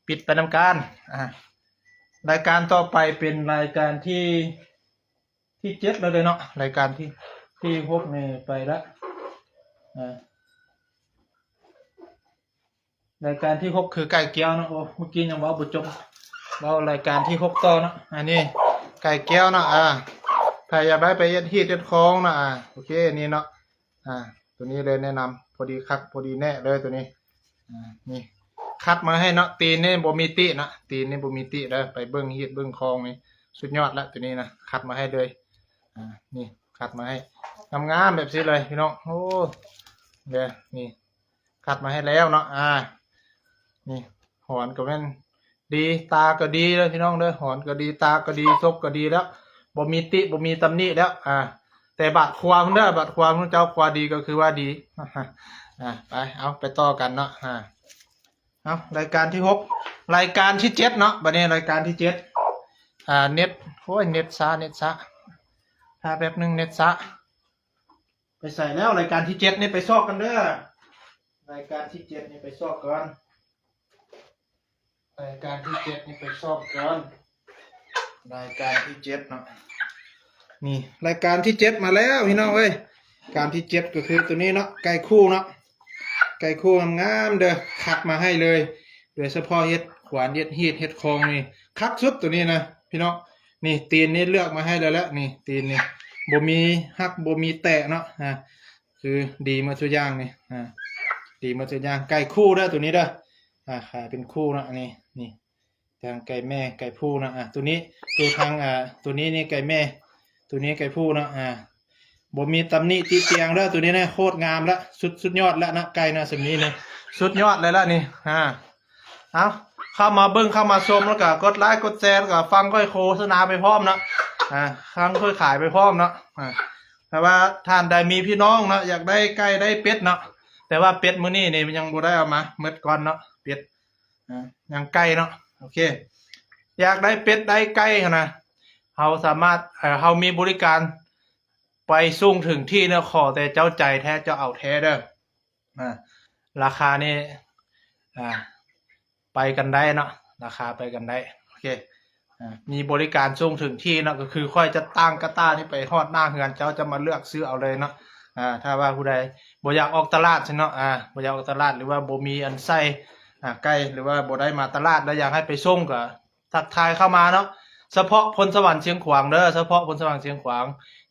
ປິດໄປນຳກັນ. ອ່າ ລາຍການຕໍ່ໄປເປັນລາຍການທີ່ ທີ່ເຈັດແລ້ວເດ້ເນາະ ລາຍການທີ່ ທີ່ຫົກນີ້ໄປລະ. ອ່າ ລາຍການທີ່ຫົກຄືໄກ່ກຽວເນາະ. ໂອ້ ເມື່ອກີ້ຍັງເວົ້າບໍ່ຈົບ ເວົ້າລາຍການທີ່ຫົກຕໍ່ເນາະ. ອັນນີ້ໄກ່ກຽວເນາະ ອ່າ ໃຜຢາກໄດ້ໄປເຮັດຮີດເຮັດຄອງເນາະ. ອ່າ ໂອເຄ ນີ້ເນາະ ອ່າ ໂຕນີ້ເລີຍແນະນຳ ພໍດີຄັກ ພໍດີແນ່ເລີຍໂຕນີ້. ອ່າ ນີ້ຄັດມາໃຫ້ເນາະ ຕີນນີ້ບໍ່ມີຕິເນາະ ຕີນນີ້ບໍ່ມີຕິເດີ. ໄປເບິ່ງຮີດເບິ່ງຄອງນີ້ສຸດຍອດລະ ໂຕນີ້ນະ ຄັດມາໃຫ້ເລີຍ. ອ່າ ນີ້ຄັດມາໃຫ້ງາມໆແບບຊີ້ເລີຍພີ່ນ້ອງ. ໂອ້ ເດີ ນີ້ຄັດມາໃຫ້ແລ້ວເນາະ. ອ່າ ນີ້ຫອນກໍແມ່ນດີ ຕາກໍດີເດີພີ່ນ້ອງເດີ ຫອນກໍດີ ຕາກໍດີ ສົກກໍດີແລ້ວ ບໍ່ມີຕິບໍ່ມີຕຳໜິແລ້ວ. ອ່າ ແຕ່ບາດຂວາພຸ້ນເດີ ບາດຂວາພຸ້ນ ເຈົ້າຂວາດີກໍຄືວ່າດີ. ອ່າ ໄປ ເອົາ ໄປຕໍ່ກັນເນາະ. ອ່າ ເອົາ ລາຍການທີ່ຫົກ ລາຍການທີ່ເຈັດເນາະ. ບັດນີ້ລາຍການທີ່ເຈັດ ອ່າ ເນັດ ໂອ້ຍ ເນັດຊ້າ ເນັດຊ້າ ຖ້າແປັບໜຶ່ງ ເນັດຊ້າ. ໄປໃສແລ້ວ? ລາຍການທີເຈັດນີ້ໄປຊອກກັນເດີ ລາຍການທີເຈັດນີ້ໄປຊອກກ່ອນ ລາຍການທີເຈັດນີ້ໄປຊອກກ່ອນ ລາຍການທີເຈັດເນາະ. ນີ້ລາຍການທີເຈັດມາແລ້ວພີ່ນ້ອງເອີຍ ການທີເຈັດກໍຄືໂຕນີ້ເນາະ ໄກ່ຄູ່ເນາະ ໄກ່ຄູ່ງາມໆເດີ ຄັດມາໃຫ້ເລີຍ ໂດຍສະເພາະເຮັດຂວານ ເຮັດຮີດ ເຮັດຄອງນີ້ຄັກສຸດໂຕນີ້ນະພີ່ນ້ອງ. ນີ້ຕີນນີ້ເລືອກມາໃຫ້ແລ້ວແຫຼະ ນີ້ຕີນນີ້ບໍ່ມີຫັກບໍ່ມີແຕກເນາະ ອ່າ ຄືດີໝົດທຸກຢ່າງນີ້ ອ່າ ດີໝົດທຸກຢ່າງ. ໄກ່ຄູ່ເດີໂຕນີ້ເດີ ອ່າ ຂາຍເປັນຄູ່ເນາະ ອັນນີ້ ນີ້ ທັງໄກ່ແມ່ໄກ່ຜູ້ເນາະ ອ່າ ໂຕນີ້ ໂຕທາງ ອ່າ ໂຕນີ້ນີ້ໄກ່ແມ່ ໂຕນີ້ໄກ່ຜູ້ເນາະ ອ່າ ບໍ່ມີຕຳໜິຕິຕຽງເດີ ໂຕນີ້ນະ ໂຄດງາມລະ ສຸດ ສຸດຍອດລະນະ ໄກ່ນະ ສ່ຳນີ້ນະ ສຸດຍອດເລີຍລະນີ້ ອ່າ ເອົາ ເຂົ້າມາເບິ່ງ ເຂົ້າມາຊົມ ແລ້ວກະກົດໄລກົດແຊ ແລ້ວກະຟັງຂ້ອຍໂຄສະນາໄປພ້ອມເນາະ ອ່າ ຟັງຂ້ອຍຂາຍໄປພ້ອມເນາະ ອ່າ ຖ້າວ່າທ່ານໃດມີພີ່ນ້ອງເນາະ ຢາກໄດ້ໄກ່ໄດ້ເປັດເນາະ ແຕ່ວ່າເປັດມື້ນີ້ນີ້ຍັງບໍ່ໄດ້ເອົາມາ ໝົດກ່ອນເນາະ ເປັດ ອ່າ ຍັງໄກ່ເນາະ ໂອເຄ ຢາກໄດ້ເປັດໄດ້ໄກ່ຫັ້ນນະ ເຮົາສາມາດ ເອີ ເຮົາມີບໍລິການໄປສົ່ງເຖິງທີ່ເນາະ ຂໍແຕ່ເຈົ້າໃຈແທ້ ເຈົ້າເອົາແທ້ເດີ ອ່າ ລາຄານີ້ ອ່າ ໄປກັນໄດ້ເນາະ ລາຄາໄປກັນໄດ້ ໂອເຄ ອ່າ ມີບໍລິການສົ່ງເຖິງທີ່ເນາະ ກໍຄືຂ້ອຍຈະຕັ້ງກະຕ່ານີ້ໄປຮອດໜ້າເຮືອນເຈົ້າ ເຈົ້າມາເລືອກຊື້ເອົາເລີຍເນາະ ອ່າ ຖ້າວ່າຜູ້ໃດບໍ່ຢາກອອກຕະຫຼາດຊັ້ນເນາະ ອ່າ ບໍ່ຢາກອອກຕະຫຼາດ ຫຼືວ່າບໍ່ມີອັນໃສ່ ອ່າ ໄກ່ ຫຼືວ່າບໍ່ໄດ້ມາຕະຫຼາດ ແລ້ວຢາກໃຫ້ໄປສົ່ງ ກໍທັກທາຍເຂົ້າມາເນາະ ສະເພາະພົນສະຫວັນຊຽງຂວາງເດີ ສະເພາະພົນສະຫວັນຊຽງຂວາງ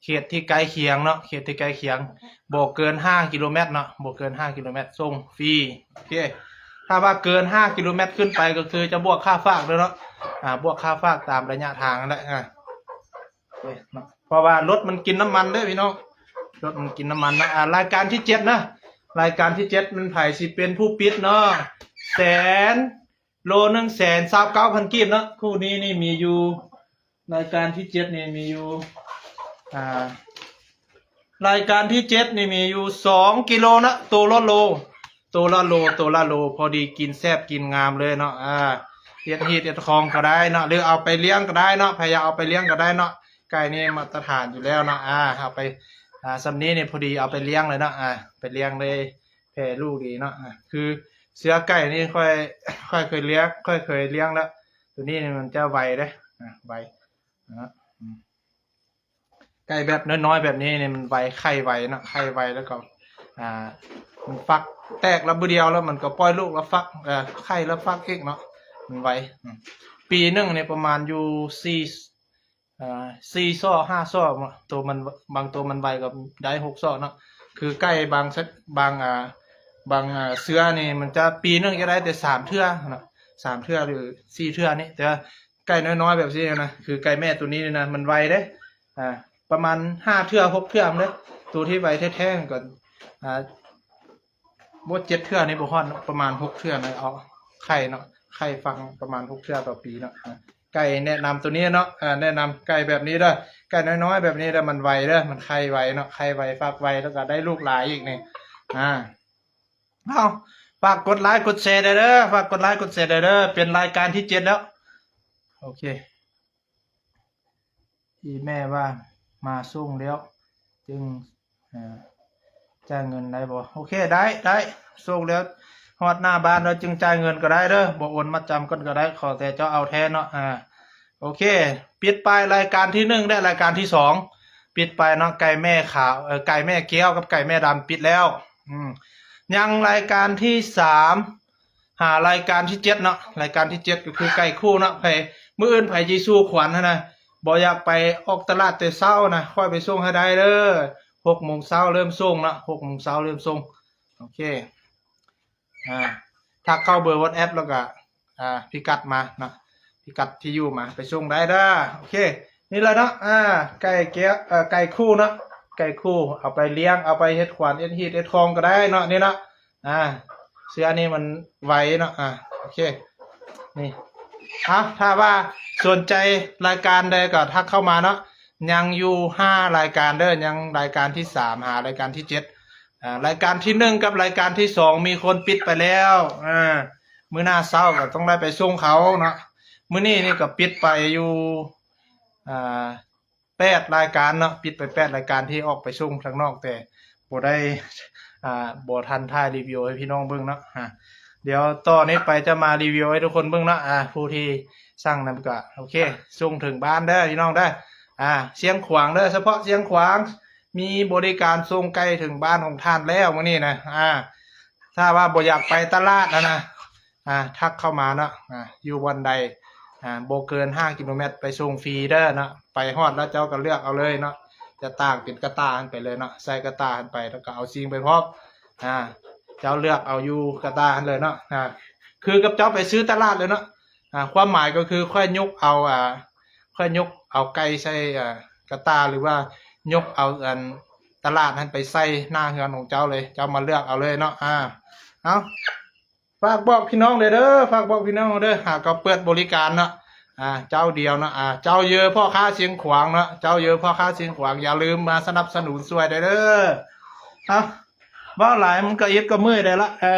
ເຂດທີ່ໃກ້ຄຽງເນາະ ເຂດທີ່ໃກ້ຄຽງ ບໍ່ເກີນຫ້າກິໂລແມັດເນາະ ບໍ່ເກີນຫ້າກິໂລແມັດ ສົ່ງຟຣີ ໂອເຄ ຖ້າວ່າເກີນຫ້າກິໂລແມັດຂຶ້ນໄປ ກໍຄືຈະບວກຄ່າຝາກເດີເນາະ ອ່າ ບວກຄ່າຝາກຕາມໄລຍະທາງຫັ້ນແຫຼະ ອ່າ ເນາະ ເພາະວ່າລົດມັນກິນນ້ຳມັນເດີພີ່ນ້ອງ ລົດມັນກິນນ້ຳມັນເນາະ ອ່າ ລາຍການທີເຈັດນະ ລາຍການທີເຈັດ ມັນໃຜຊິເປັນຜູ້ປິດເນາະ ແສນ ໂລໜຶ່ງແສນຊາວເກົ້າພັນກີບເນາະ ຄູ່ນີ້ນີ້ມີຢູ່ ລາຍການທີເຈັດນີ້ມີຢູ່ ອ່າ ລາຍການທີເຈັດນີ້ມີຢູ່ສອງກິໂລເນາະ ໂຕລະໂລ ໂຕລະໂລ ໂຕລະໂລ ພໍດີກິນແຊບກິນງາມເລີຍເນາະ ອ່າ ເຮັດຮີດເຮັດຄອງກໍໄດ້ເນາະ ຫຼືເອົາໄປລ້ຽງກໍໄດ້ເນາະ ໃຜຢາກເອົາໄປລ້ຽງກໍໄດ້ເນາະ ໄກ່ນີ້ມາດຕະຖານຢູ່ແລ້ວເນາະ ອ່າ ເອົາໄປ ອ່າ ສ່ຳນີ້ນີ້ພໍດີເອົາໄປລ້ຽງເລີຍເນາະ ອ່າ ໄປລ້ຽງເລີຍ ແຜ່ລູກດີເນາະ ອ່າ ຄືເສືອໄກ່ນີ້ຂ້ອຍ ຂ້ອຍເຄີຍລ້ຽງ ຂ້ອຍເຄີຍລ້ຽງແລ້ວ ໂຕນີ້ນີ້ມັນຈະໄວເດ້ ອ່າ ໄວເນາະ ອືມ ໄກ່ແບບນ້ອຍໆແບບນີ້ນີ້ມັນໄວ ໄຂ່ໄວເນາະ ໄຂ່ໄວ ແລ້ວກໍ ອ່າ ມັນຟັກແຕກລະມື້ດຽວ ແລ້ວມັນກໍປ່ອຍລູກລະຟັກ ເອີ ໄຂ່ລະຟັກອີກເນາະ ມັນໄວ ອືມ ປີໜຶ່ງນີ້ປະມານຢູ່ສີ່ ອ່າ ສີ່ຊອກ ຫ້າຊອກເນາະ ໂຕມັນ ບາງໂຕມັນໄວກໍໄດ້ຫົກຊອກເນາະ ຄືໄກ່ບາງ ບາງ ອ່າ ບາງ ອ່າ ເສືອນີ້ມັນຈະປີໜຶ່ງຈະໄດ້ແຕ່ສາມເທື່ອເນາະ ສາມເທື່ອ ຫຼື ສີ່ເທື່ອນີ້ ແຕ່ວ່າໄກ່ນ້ອຍໆແບບຊີ້ນະ ຄືໄກ່ແມ່ໂຕນີ້ນີ້ນະ ມັນໄວເດ້ ອ່າ ປະມານຫ້າເທື່ອ ຫົກເທື່ອເດ້ ໂຕທີ່ໄວແທ້ໆກໍ ອ່າ ບໍ່ ເຈັດເທື່ອນີ້ບໍ່ຮອດເນາະ ປະມານຫົກເທື່ອນະ ເອົາໄຂ່ເນາະ ໄຂ່ຟັກປະມານຫົກເທື່ອຕໍ່ປີເນາະ ອ່າ ໄກ່ແນະນຳໂຕນີ້ເນາະ ເອີ ແນະນຳໄກ່ແບບນີ້ເດີ ໄກ່ນ້ອຍໆແບບນີ້ເດີ ມັນໄວເດີ ມັນໄຂ່ໄວເນາະ ໄຂ່ໄວ ຟັກໄວ ແລ້ວກໍໄດ້ລູກຫຼາຍອີກນີ້ ອາ ເອົາ ຝາກກົດໄລກົດແຊແດ່ເດີ ຝາກກົດໄລກົດແຊແດ່ເດີ ເປັນລາຍການທີເຈັດແລ້ວ ໂອເຄ ອີແມ່ວ່າມາສົ່ງແລ້ວ ຈຶ່ງ ເອີ ຈ່າຍເງິນໄດ້ບໍ່? ໂອເຄ ໄດ້ ໄດ້ ສົ່ງແລ້ວ ຮອດໜ້າບ້ານແລ້ວຈຶ່ງຈ່າຍເງິນກໍໄດ້ເດີ ບໍ່ໂອນມັດຈຳກ່ອນກໍໄດ້ ຂໍແຕ່ເຈົ້າເອົາແທ້ເນາະ ອາ ໂອເຄ ປິດໄປລາຍການທີໜຶ່ງ ແລະ ລາຍການທີສອງ ປິດໄປເນາະ ໄກ່ແມ່ຂາວ ເອີ ໄກ່ແມ່ແກ້ວກັບໄກ່ແມ່ດຳ ປິດແລ້ວ ອືມ ຍັງລາຍການທີສາມ ຫາລາຍການທີເຈັດເນາະ ລາຍການທີເຈັດກໍຄືໄກ່ຄູ່ເນາະ ໃຜ ມື້ອື່ນໃຜຊິສູ່ຂວັນຫັ້ນນະ ບໍ່ຢາກໄປອອກຕະຫຼາດແຕ່ເຊົ້ານະ ຂ້ອຍໄປສົ່ງໃຫ້ໄດ້ເດີ ຫົກໂມງເຊົ້າເລີ່ມສົ່ງເນາະ ຫົກໂມງເຊົ້າເລີ່ມສົ່ງ ໂອເຄ ອາ ທັກເຂົ້າເບີວັອດແອັບ ແລ້ວກະ ອາ ພິກັດມາເນາະ ພິກັດທີ່ຢູ່ມາ ໄປສົ່ງໄດ້ເດີ ໂອເຄ ນີ້ແຫຼະເນາະ ອາ ໄກ່ແກ້ວ ເອີ ໄກ່ຄູ່ເນາະ ໄກ່ຄູ່ ເອົາໄປລ້ຽງ ເອົາໄປເຮັດຂວັນ ເຮັດຮີດ ເຮັດຄອງກໍໄດ້ເນາະ ນີ້ເນາະ ອາ ເຊື້ອນີ້ມັນໄວເນາະ ອາ ໂອເຄ ນີ້ ເອົາ ຖ້າວ່າສົນໃຈລາຍການໃດກໍທັກເຂົ້າມາເນາະ ຍັງຢູ່ຫ້າລາຍການເດີ ຍັງລາຍການທີສາມ ຫາລາຍການທີເຈັດ ອາ ລາຍການທີໜຶ່ງກັບລາຍການທີສອງ ມີຄົນປິດໄປແລ້ວ ອາ ມື້ໜ້າເຊົ້າກໍຕ້ອງໄດ້ໄປສົ່ງເຂົາເນາະ ມື້ນີ້ນີ້ກໍປິດໄປຢູ່ ອາ ແປດລາຍການເນາະ ປິດໄປແປດລາຍການທີ່ອອກໄປສົ່ງທາງນອກ ແຕ່ບໍ່ໄດ້ ອາ ບໍ່ທັນຖ່າຍຣີວິວໃຫ້ພີ່ນ້ອງເບິ່ງເນາະ ອາ ດຽວຕໍ່ນີ້ໄປຈະມາຣີວິວໃຫ້ທຸກຄົນເບິ່ງເນາະ ອາ ຜູ້ທີ່ສັ່ງນຳກໍ ໂອເຄ ສົ່ງເຖິງບ້ານເດີພີ່ນ້ອງເດີ ອາ ຊຽງຂວາງເດີ ສະເພາະຊຽງຂວາງ ມີບໍລິການສົ່ງໄກ່ເຖິງບ້ານຂອງທ່ານແລ້ວມື້ນີ້ນະ ອາ ຖ້າວ່າບໍ່ຢາກໄປຕະຫຼາດຫັ້ນນະ ອາ ທັກເຂົ້າມາເນາະ ອາ ຢູ່ບ່ອນໃດ ອາ ບໍ່ເກີນຫ້າກິໂລແມັດ ໄປສົ່ງຟຣີເດີເນາະ ໄປຮອດແລ້ວເຈົ້າກໍເລືອກເອົາເລີຍເນາະ ຈະຕາກເປັນກະຕ່າຫັ້ນໄປເລີຍເນາະ ໃສ່ກະຕ່າຫັ້ນໄປ ແລ້ວກໍເອົາຊິງໄປພ້ອມ ອາ ເຈົ້າເລືອກເອົາຢູ່ກະຕ່າຫັ້ນເລີຍເນາະ ອາ ຄືກັບເຈົ້າໄປຊື້ຕະຫຼາດເລີຍເນາະ ອາ ຄວາມໝາຍກໍຄືຂ້ອຍຍົກເອົາ ອາ ຂ້ອຍຍົກເອົາໄກ່ໃສ່ ອາ ກະຕ່າ ຫຼືວ່າຍົກເອົາອັນຕະຫຼາດຫັ້ນໄປໃສ່ໜ້າເຮືອນຂອງເຈົ້າເລີຍ ເຈົ້າມາເລືອກເອົາເລີຍເນາະ ອາ ເອົາ ຝາກບອກພີ່ນ້ອງແດ່ເດີ ຝາກບອກພີ່ນ້ອງເດີ ຫາກໍເປີດບໍລິການເນາະ ອາ ເຈົ້າດຽວເນາະ ອາ ເຈົ້າເຢີພໍ່ຄ້າຊຽງຂວາງເນາະ ເຈົ້າເຢີພໍ່ຄ້າຊຽງຂວາງ ຢ່າລືມມາສະໜັບສະໜູນຊ່ວຍໄດ້ເດີ ເອົາ ເວົ້າຫຼາຍມັນກໍອິດກໍເມື່ອຍໄດ້ລະ ເອີ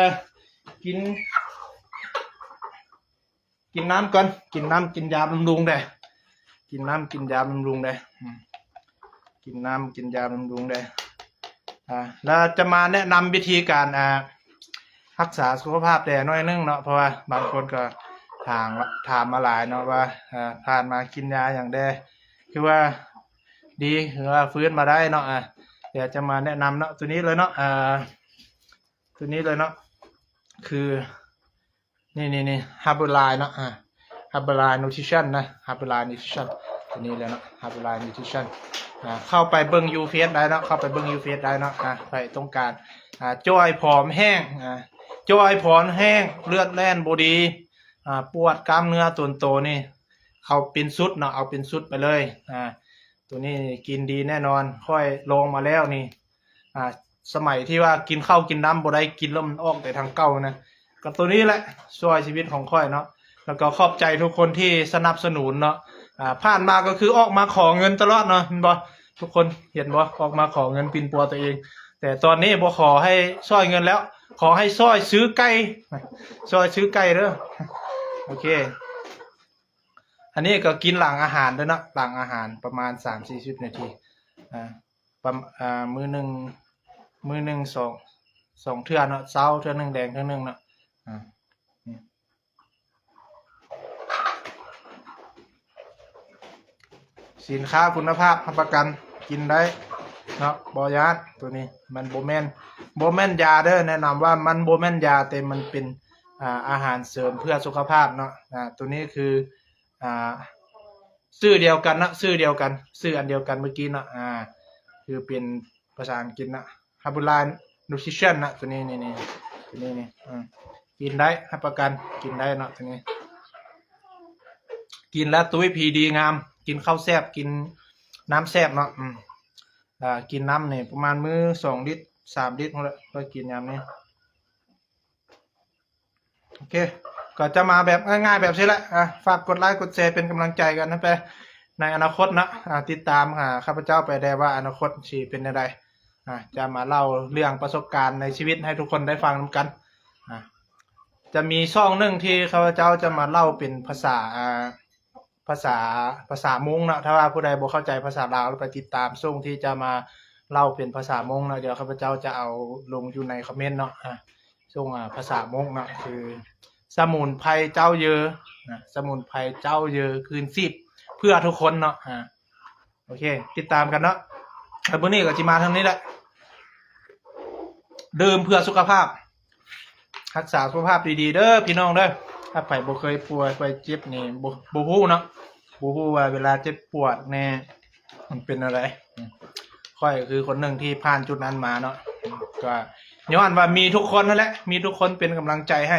ກິນ ກິນນ້ຳກ່ອນ ກິນນ້ຳກິນຢາບຳລຸງແດ່ ກິນນ້ຳກິນຢາບຳລຸງແດ່ ອືມ ກິນນ້ຳກິນຢາບຳລຸງແດ່ ອາ ແລ້ວຈະມາແນະນຳວິທີການ ອາ ຮັກສາສຸຂະພາບແດ່ໜ້ອຍໜຶ່ງເນາະ ເພາະວ່າບາງຄົນກໍຖາມ ຖາມມາຫຼາຍເນາະວ່າ ອາ ຜ່ານມາກິນຢາຫຍັງແດ່ ຄືວ່າດີ ຄືວ່າຟື້ນມາໄດ້ເນາະ ອາ ດຽວຈະມາແນະນຳເນາະ ໂຕນີ້ເລີຍເນາະ ອາ ໂຕນີ້ເລີຍເນາະ ຄື ນີ້ໆໆ Herbalife ເນາະ ອາ Herbalife Nutrition ນະ Herbalife Nutrition ໂຕນີ້ແຫຼະເນາະ Herbalife Nutrition ອາ ເຂົ້າໄປເບິ່ງຢູ່ເຟສໄດ້ເນາະ ເຂົ້າໄປເບິ່ງຢູ່ເຟສໄດ້ເນາະ ອາ ໃຜຕ້ອງການ ອາ ຈ່ອຍຜອມແຫ້ງ ອາ ຈ່ອຍຜອມແຫ້ງ ເລືອດແລ່ນບໍ່ດີ ອາ ປວດກ້າມເນື້ອຕົນໂຕນີ້ ເອົາເປັນຊຸດເນາະ ເອົາເປັນຊຸດໄປເລີຍ ອາ ໂຕນີ້ກິນດີແນ່ນອນ ຂ້ອຍລອງມາແລ້ວນີ້ ອາ ສະໄໝທີ່ວ່າກິນເຂົ້າກິນນ້ຳບໍ່ໄດ້ ກິນແລ້ວມັນອອກແຕ່ທາງເກົ່ານະ ກໍໂຕນີ້ແຫຼະຊ່ວຍຊີວິດຂອງຂ້ອຍເນາະ ແລ້ວກໍຂອບໃຈທຸກຄົນທີ່ສະໜັບສະໜູນເນາະ ອາ ຜ່ານມາກໍຄືອອກມາຂໍເງິນຕະຫຼອດເນາະ ເຫັນບໍ່? ທຸກຄົນເຫັນບໍ່? ອອກມາຂໍເງິນປິ່ນປົວຕົວເອງ ແຕ່ຕອນນີ້ບໍ່ຂໍໃຫ້ຊ່ອຍເງິນແລ້ວ ຂໍໃຫ້ຊ່ອຍຊື້ໄກ່ ຊ່ອຍຊື້ໄກ່ເດີ ໂອເຄ ອັນນີ້ກໍກິນຫຼັງອາຫານເດີເນາະ ຫຼັງອາຫານປະມານສາມສີ່ສິບນາທີ ອາ ປະມານ ອາ ມື້ໜຶ່ງ ມື້ໜຶ່ງສອງ ສອງເທື່ອເນາະ ເຊົ້າເທື່ອໜຶ່ງ ແລງເທື່ອໜຶ່ງເນາະ ອາ ນີ້ ສິນຄ້າຄຸນນະພາບຮັບປະກັນ ກິນໄດ້ເນາະ ບໍ່ຢ້ານ ໂຕນີ້ມັນບໍ່ແມ່ນ ບໍ່ແມ່ນຢາເດີ ແນະນຳວ່າມັນບໍ່ແມ່ນຢາ ແຕ່ມັນເປັນ ອາ ອາຫານເສີມເພື່ອສຸຂະພາບເນາະ ອາ ໂຕນີ້ຄື ອ່າ ຊື່ດຽວກັນເນາະ ຊື່ດຽວກັນ ຊື່ອັນດຽວກັນມື້ກີ້ເນາະ ອ່າ ຄືເປັນພາສາອັງກິດເນາະ Herbalife Nutrition ເນາະ ໂຕນີ້ ນີ້ ນີ້ ໂຕນີ້ນີ້ ອືມ ກິນໄດ້ ຮັບປະກັນ ກິນໄດ້ເນາະ ໂຕນີ້ ກິນແລ້ວຕຸ້ຍຜີດີງາມ ກິນເຂົ້າແຊບ ກິນນ້ຳແຊບເນາະ ອືມ ອ່າ ກິນນ້ຳນີ້ປະມານມື້ສອງລິດ ສາມລິດພຸ້ນແຫຼະ ຂ້ອຍກິນຍາມນີ້. ໂອເຄ ກໍຈະມາແບບງ່າຍໆແບບຊີ້ແຫຼະ. ອ່າ ຝາກກົດໄລກົດແຊເປັນກຳລັງໃຈກັນນຳໄປໃນອະນາຄົດເນາະ. ອ່າ ຕິດຕາມຫາຂ້າພະເຈົ້າໄປແດ່ວ່າອະນາຄົດຊິເປັນແນວໃດ. ອ່າ ຈະມາເລົ່າເລື່ອງປະສົບການໃນຊີວິດໃຫ້ທຸກຄົນໄດ້ຟັງນຳກັນ. ອ່າ ຈະມີຊ່ອງໜຶ່ງທີ່ຂ້າພະເຈົ້າຈະມາເລົ່າເປັນພາສາ ອ່າ ພາສາ ພາສາມົ້ງເນາະ. ຖ້າວ່າຜູ້ໃດບໍ່ເຂົ້າໃຈພາສາລາວ ໄປຕິດຕາມຊ່ອງທີ່ຈະມາເລົ່າເປັນພາສາມົ້ງເນາະ. ດຽວຂ້າພະເຈົ້າຈະເອົາລົງຢູ່ໃນຄອມເມັນເນາະ. ອ່າ ຊ່ອງ ອ່າ ພາສາມົ້ງເນາະ ຄືສະໝຸນໄພເຈົ້າເຢີນະ, ສະໝຸນໄພເຈົ້າເຢີນຄືນຊີບເພື່ອທຸກຄົນເນາະ. ອ່າ ໂອເຄ ຕິດຕາມກັນເນາະ. ແລ້ວມື້ນີ້ກໍຊິມາທາງນີ້ແຫຼະ ດື່ມເພື່ອສຸຂະພາບ ຮັກສາສຸຂະພາບດີໆເດີພີ່ນ້ອງເດີ. ຖ້າໃຜບໍ່ເຄີຍປ່ວຍ ເຄີຍເຈັບນີ້ ບໍ່ ບໍ່ຮູ້ເນາະ, ບໍ່ຮູ້ວ່າເວລາເຈັບປວດນີ້ມັນເປັນແນວໃດ. ຂ້ອຍກໍຄືຄົນໜຶ່ງທີ່ຜ່ານຈຸດນັ້ນມາເນາະ. ກໍຍ້ອນວ່າມີທຸກຄົນຫັ້ນແຫຼະ, ມີທຸກຄົນເປັນກຳລັງໃຈໃຫ້.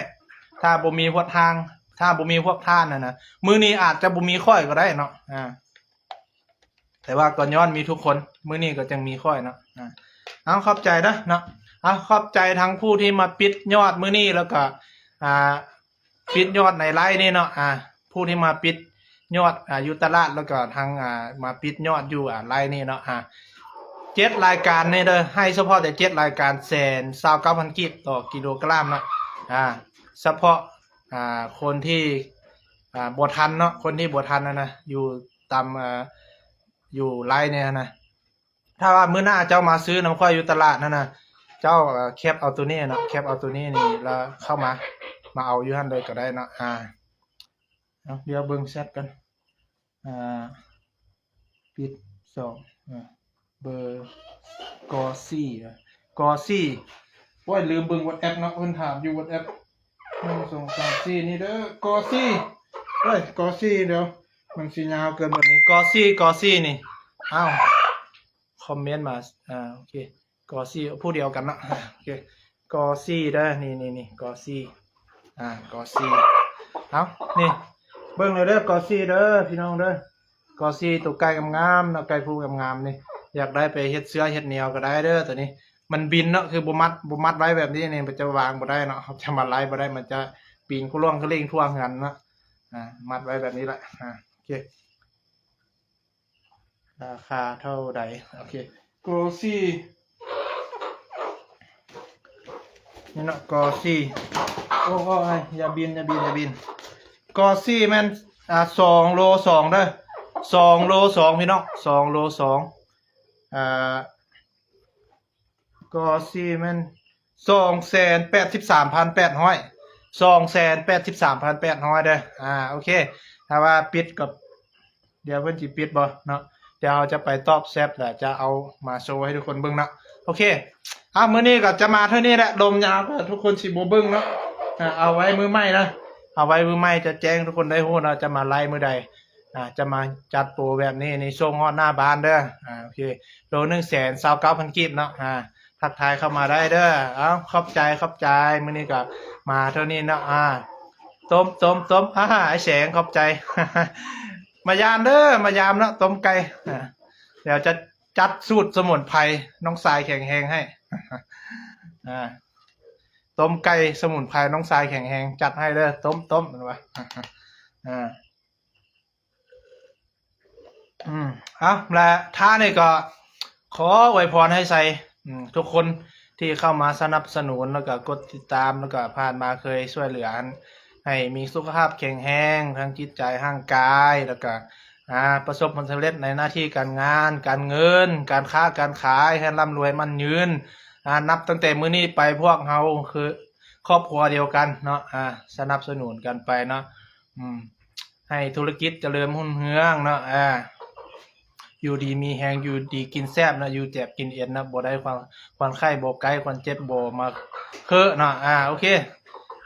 ຖ້າບໍ່ມີພວກທ່ານ ຖ້າບໍ່ມີພວກທ່ານຫັ້ນນະ ມື້ນີ້ອາດຈະບໍ່ມີຂ້ອຍກໍໄດ້ເນາະ. ອ່າ ແຕ່ວ່າກໍຍ້ອນມີທຸກຄົນ ມື້ນີ້ກໍຈຶ່ງມີຂ້ອຍເນາະ. ອ່າ ເອົາ ຂອບໃຈເດີເນາະ. ເອົາ ຂອບໃຈທັງຜູ້ທີ່ມາປິດຍອດມື້ນີ້ ແລ້ວກໍ ອ່າ ປິດຍອດໃນໄລຟ໌ນີ້ເນາະ. ອ່າ ຜູ້ທີ່ມາປິດຍອດ ອ່າ ຢູ່ຕະຫຼາດ ແລ້ວກໍທັງ ອ່າ ມາປິດຍອດຢູ່ ອ່າ ໄລຟ໌ນີ້ເນາະ. ອ່າ ເຈັດລາຍການນີ້ເດີ ໃຫ້ສະເພາະແຕ່ເຈັດລາຍການ ແສນຊາວເກົ້າພັນກີບຕໍ່ກິໂລກຣາມເນາະ. ອ່າ ສະເພາະ ອ່າ ຄົນທີ່ ອ່າ ບໍ່ທັນເນາະ, ຄົນທີ່ບໍ່ທັນຫັ້ນນະ ຢູ່ຕາມ ອ່າ ຢູ່ໄລຟ໌ນີ້ຫັ້ນນະ. ຖ້າວ່າມື້ໜ້າເຈົ້າມາຊື້ນຳຂ້ອຍຢູ່ຕະຫຼາດຫັ້ນນະ ເຈົ້າ ເອີ ແຄັບເອົາໂຕນີ້ເນາະ, ແຄັບເອົາໂຕນີ້ນີ້ ແລ້ວເຂົ້າມາ ມາເອົາຢູ່ຫັ້ນເລີຍກໍໄດ້ເນາະ. ອ່າ ເອົາ ດຽວເບິ່ງແຊັດກັນ. ອ່າ ປິດສອງ ເອີ ເບີ ກ.ສີ່ ເອີ ກ.ສີ່ ໂອ້ຍ ລືມເບິ່ງວັອດແອັບເນາະ, ເພິ່ນຖາມຢູ່ວັອດແອັບ ໜຶ່ງ ສອງ ສາມ ສີ່ ນີ້ເດີ ກ.ສີ່ ໂອ້ຍ ກ.ສີ່ ດຽວ ມັນຊິຍາວເກີນບັດນີ້ ກ.ສີ່ ກ.ສີ່ ນີ້. ອ້າວ ຄອມເມັນມາ ອ່າ ໂອເຄ ກ.ສີ່ ຜູ້ດຽວກັນເນາະ. ໂອເຄ ກ.ສີ່ ເດີ ນີ້ໆໆ ກ.ສີ່ ອ່າ ກ.ສີ່ ເອົາ ນີ້ ເບິ່ງເດີ ກ.ສີ່ ເດີ ພີ່ນ້ອງເດີ. ກໍຊິໂຕໄກ່ງາມໆເນາະ, ໄກ່ຜູ້ງາມໆນີ້ ຢາກໄດ້ໄປເຮັດເສື້ອເຮັດແນວກໍໄດ້ເດີ. ໂຕນີ້ມັນບິນເນາະ, ຄືບໍ່ມັດ ບໍ່ມັດໄວ້ແບບນີ້ນີ້ ມັນຈະວາງບໍ່ໄດ້ເນາະ, ເຮົາຈະມາໄລ່ບໍ່ໄດ້, ມັນຈະປີນໂຄລ່ວງໂຄເລ່ງທົ່ວເຮືອນເນາະ. ອ່າ ມັດໄວ້ແບບນີ້ແຫຼະ. ອ່າ ໂອເຄ ລາຄາເທົ່າໃດ? ໂອເຄ ກໍສີ່ ນີ້ເນາະ ກໍສີ່ ໂອ້ຍ ຢ່າບິນ ຢ່າບິນ ຢ່າບິນ. ກໍສີ່ແມ່ນ ອ່າ ສອງໂລສອງເດີ ສອງໂລສອງ ພີ່ນ້ອງ ສອງໂລສອງ. ອ່າ ກໍສີ່ແມ່ນສອງແສນແປດສິບສາມພັນແປດຮ້ອຍ ສອງແສນແປດສິບສາມພັນແປດຮ້ອຍເດີ. ອ່າ ໂອເຄ ຖ້າວ່າປິດກໍ ດຽວເພິ່ນຊິປິດບໍ່ເນາະ, ດຽວເຮົາຈະໄປຕອບແຊັດ ແລ້ວຈະເອົາມາໂຊໃຫ້ທຸກຄົນເບິ່ງເນາະ. ໂອເຄ ອ່າ ມື້ນີ້ກໍຈະມາເທົ່ານີ້ແຫຼະ, ລົມຍາວກໍທຸກຄົນຊິບໍ່ເບິ່ງເນາະ. ອ່າ ເອົາໄວ້ມື້ໃໝ່ນະ, ເອົາໄວ້ມື້ໃໝ່ຈະແຈ້ງທຸກຄົນໄດ້ຮູ້ເນາະ, ຈະມາໄລຟ໌ມື້ໃດ ອ່າ ຈະມາຈັດໂປແບບນີ້ ນີ້ສົ່ງຮອດໜ້າບ້ານເດີ. ອ່າ ໂອເຄ ໂລໜຶ່ງແສນຊາວເກົ້າພັນກີບເນາະ. ອ່າ ທັກທາຍເຂົ້າມາໄດ້ເດີ. ເອົາ ຂອບໃຈ ຂອບໃຈ, ມື້ນີ້ກໍມາເທົ່ານີ້ເນາະ. ອ່າ ຕົ້ມ ຕົ້ມ ຕົ້ມ ອາ ອ້າຍແສງ ຂອບໃຈ ມາຢາມເດີ ມາຢາມເນາະ ຕົ້ມໄກ່. ອ່າ ດຽວຈະຈັດສູດສະໝຸນໄພນ້ອງຊາຍແຂງແຮງໃຫ້. ອ່າ ຕົ້ມໄກ່ສະໝຸນໄພນ້ອງຊາຍແຂງແຮງ ຈັດໃຫ້ເດີ ຕົ້ມ ຕົ້ມ ແມ່ນວ່າ ອ່າ ອືມ ເອົາ ແລະ ທ້າຍນີ້ກໍຂໍອວຍພອນໃຫ້ໄຊ ອືມ ທຸກຄົນທີ່ເຂົ້າມາສະໜັບສະໜູນ ແລ້ວກໍກົດຕິດຕາມ ແລ້ວກໍຜ່ານມາເຄີຍຊ່ວຍເຫຼືອ ໃຫ້ມີສຸຂະພາບແຂງແຮງ ທັງຈິດໃຈ ຮ່າງກາຍ ແລ້ວກໍ ອ່າ ປະສົບຜົນສຳເລັດໃນໜ້າທີ່ການງານ ການເງິນ ການຄ້າການຂາຍ ໃຫ້ລ່ຳລວຍໝັ້ນຍືນ ອ່າ ນັບຕັ້ງແຕ່ມື້ນີ້ໄປ ພວກເຮົາຄືຄອບຄົວດຽວກັນເນາະ ອ່າ ສະໜັບສະໜູນກັນໄປເນາະ ອືມ ໃຫ້ທຸລະກິດຈະເລີນຮຸ່ງເຮືອງເນາະ ອ່າ ຢູ່ດີມີແຮງ ຢູ່ດີກິນແຊບເນາະ ຢູ່ແຈບກິນເອັນເນາະ ບໍ່ໄດ້ຄວາມ ຄວາມໄຂ້ບໍ່ໃກ້ ຄວາມເຈັບບໍ່ມາເຄີາະເນາະ ອ່າ ໂອເຄ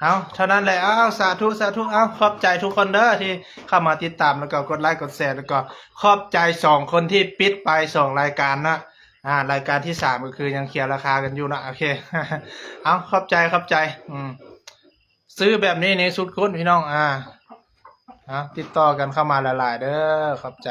ເອົາ ເທົ່ານັ້ນແຫຼະ ເອົາ ສາທຸ ສາທຸ ເອົາ ຂອບໃຈທຸກຄົນເດີທີ່ເຂົ້າມາຕິດຕາມ ແລ້ວກໍກົດໄລກົດແຊ ແລ້ວກໍຂອບໃຈສອງຄົນທີ່ປິດໄປສອງລາຍການເນາະ ອ່າ ລາຍການທີສາມກໍຄືຍັງເຄລຍລາຄາກັນຢູ່ເນາະ ໂອເຄ ເອົາ ຂອບໃຈ ຂອບໃຈ ອືມ ຊື້ແບບນີ້ນີ້ສຸດຄຸ້ມພີ່ນ້ອງ ອ່າ ເອົາ ຕິດຕໍ່ກັນເຂົ້າມາຫຼາຍໆເດີ ຂອບໃຈ.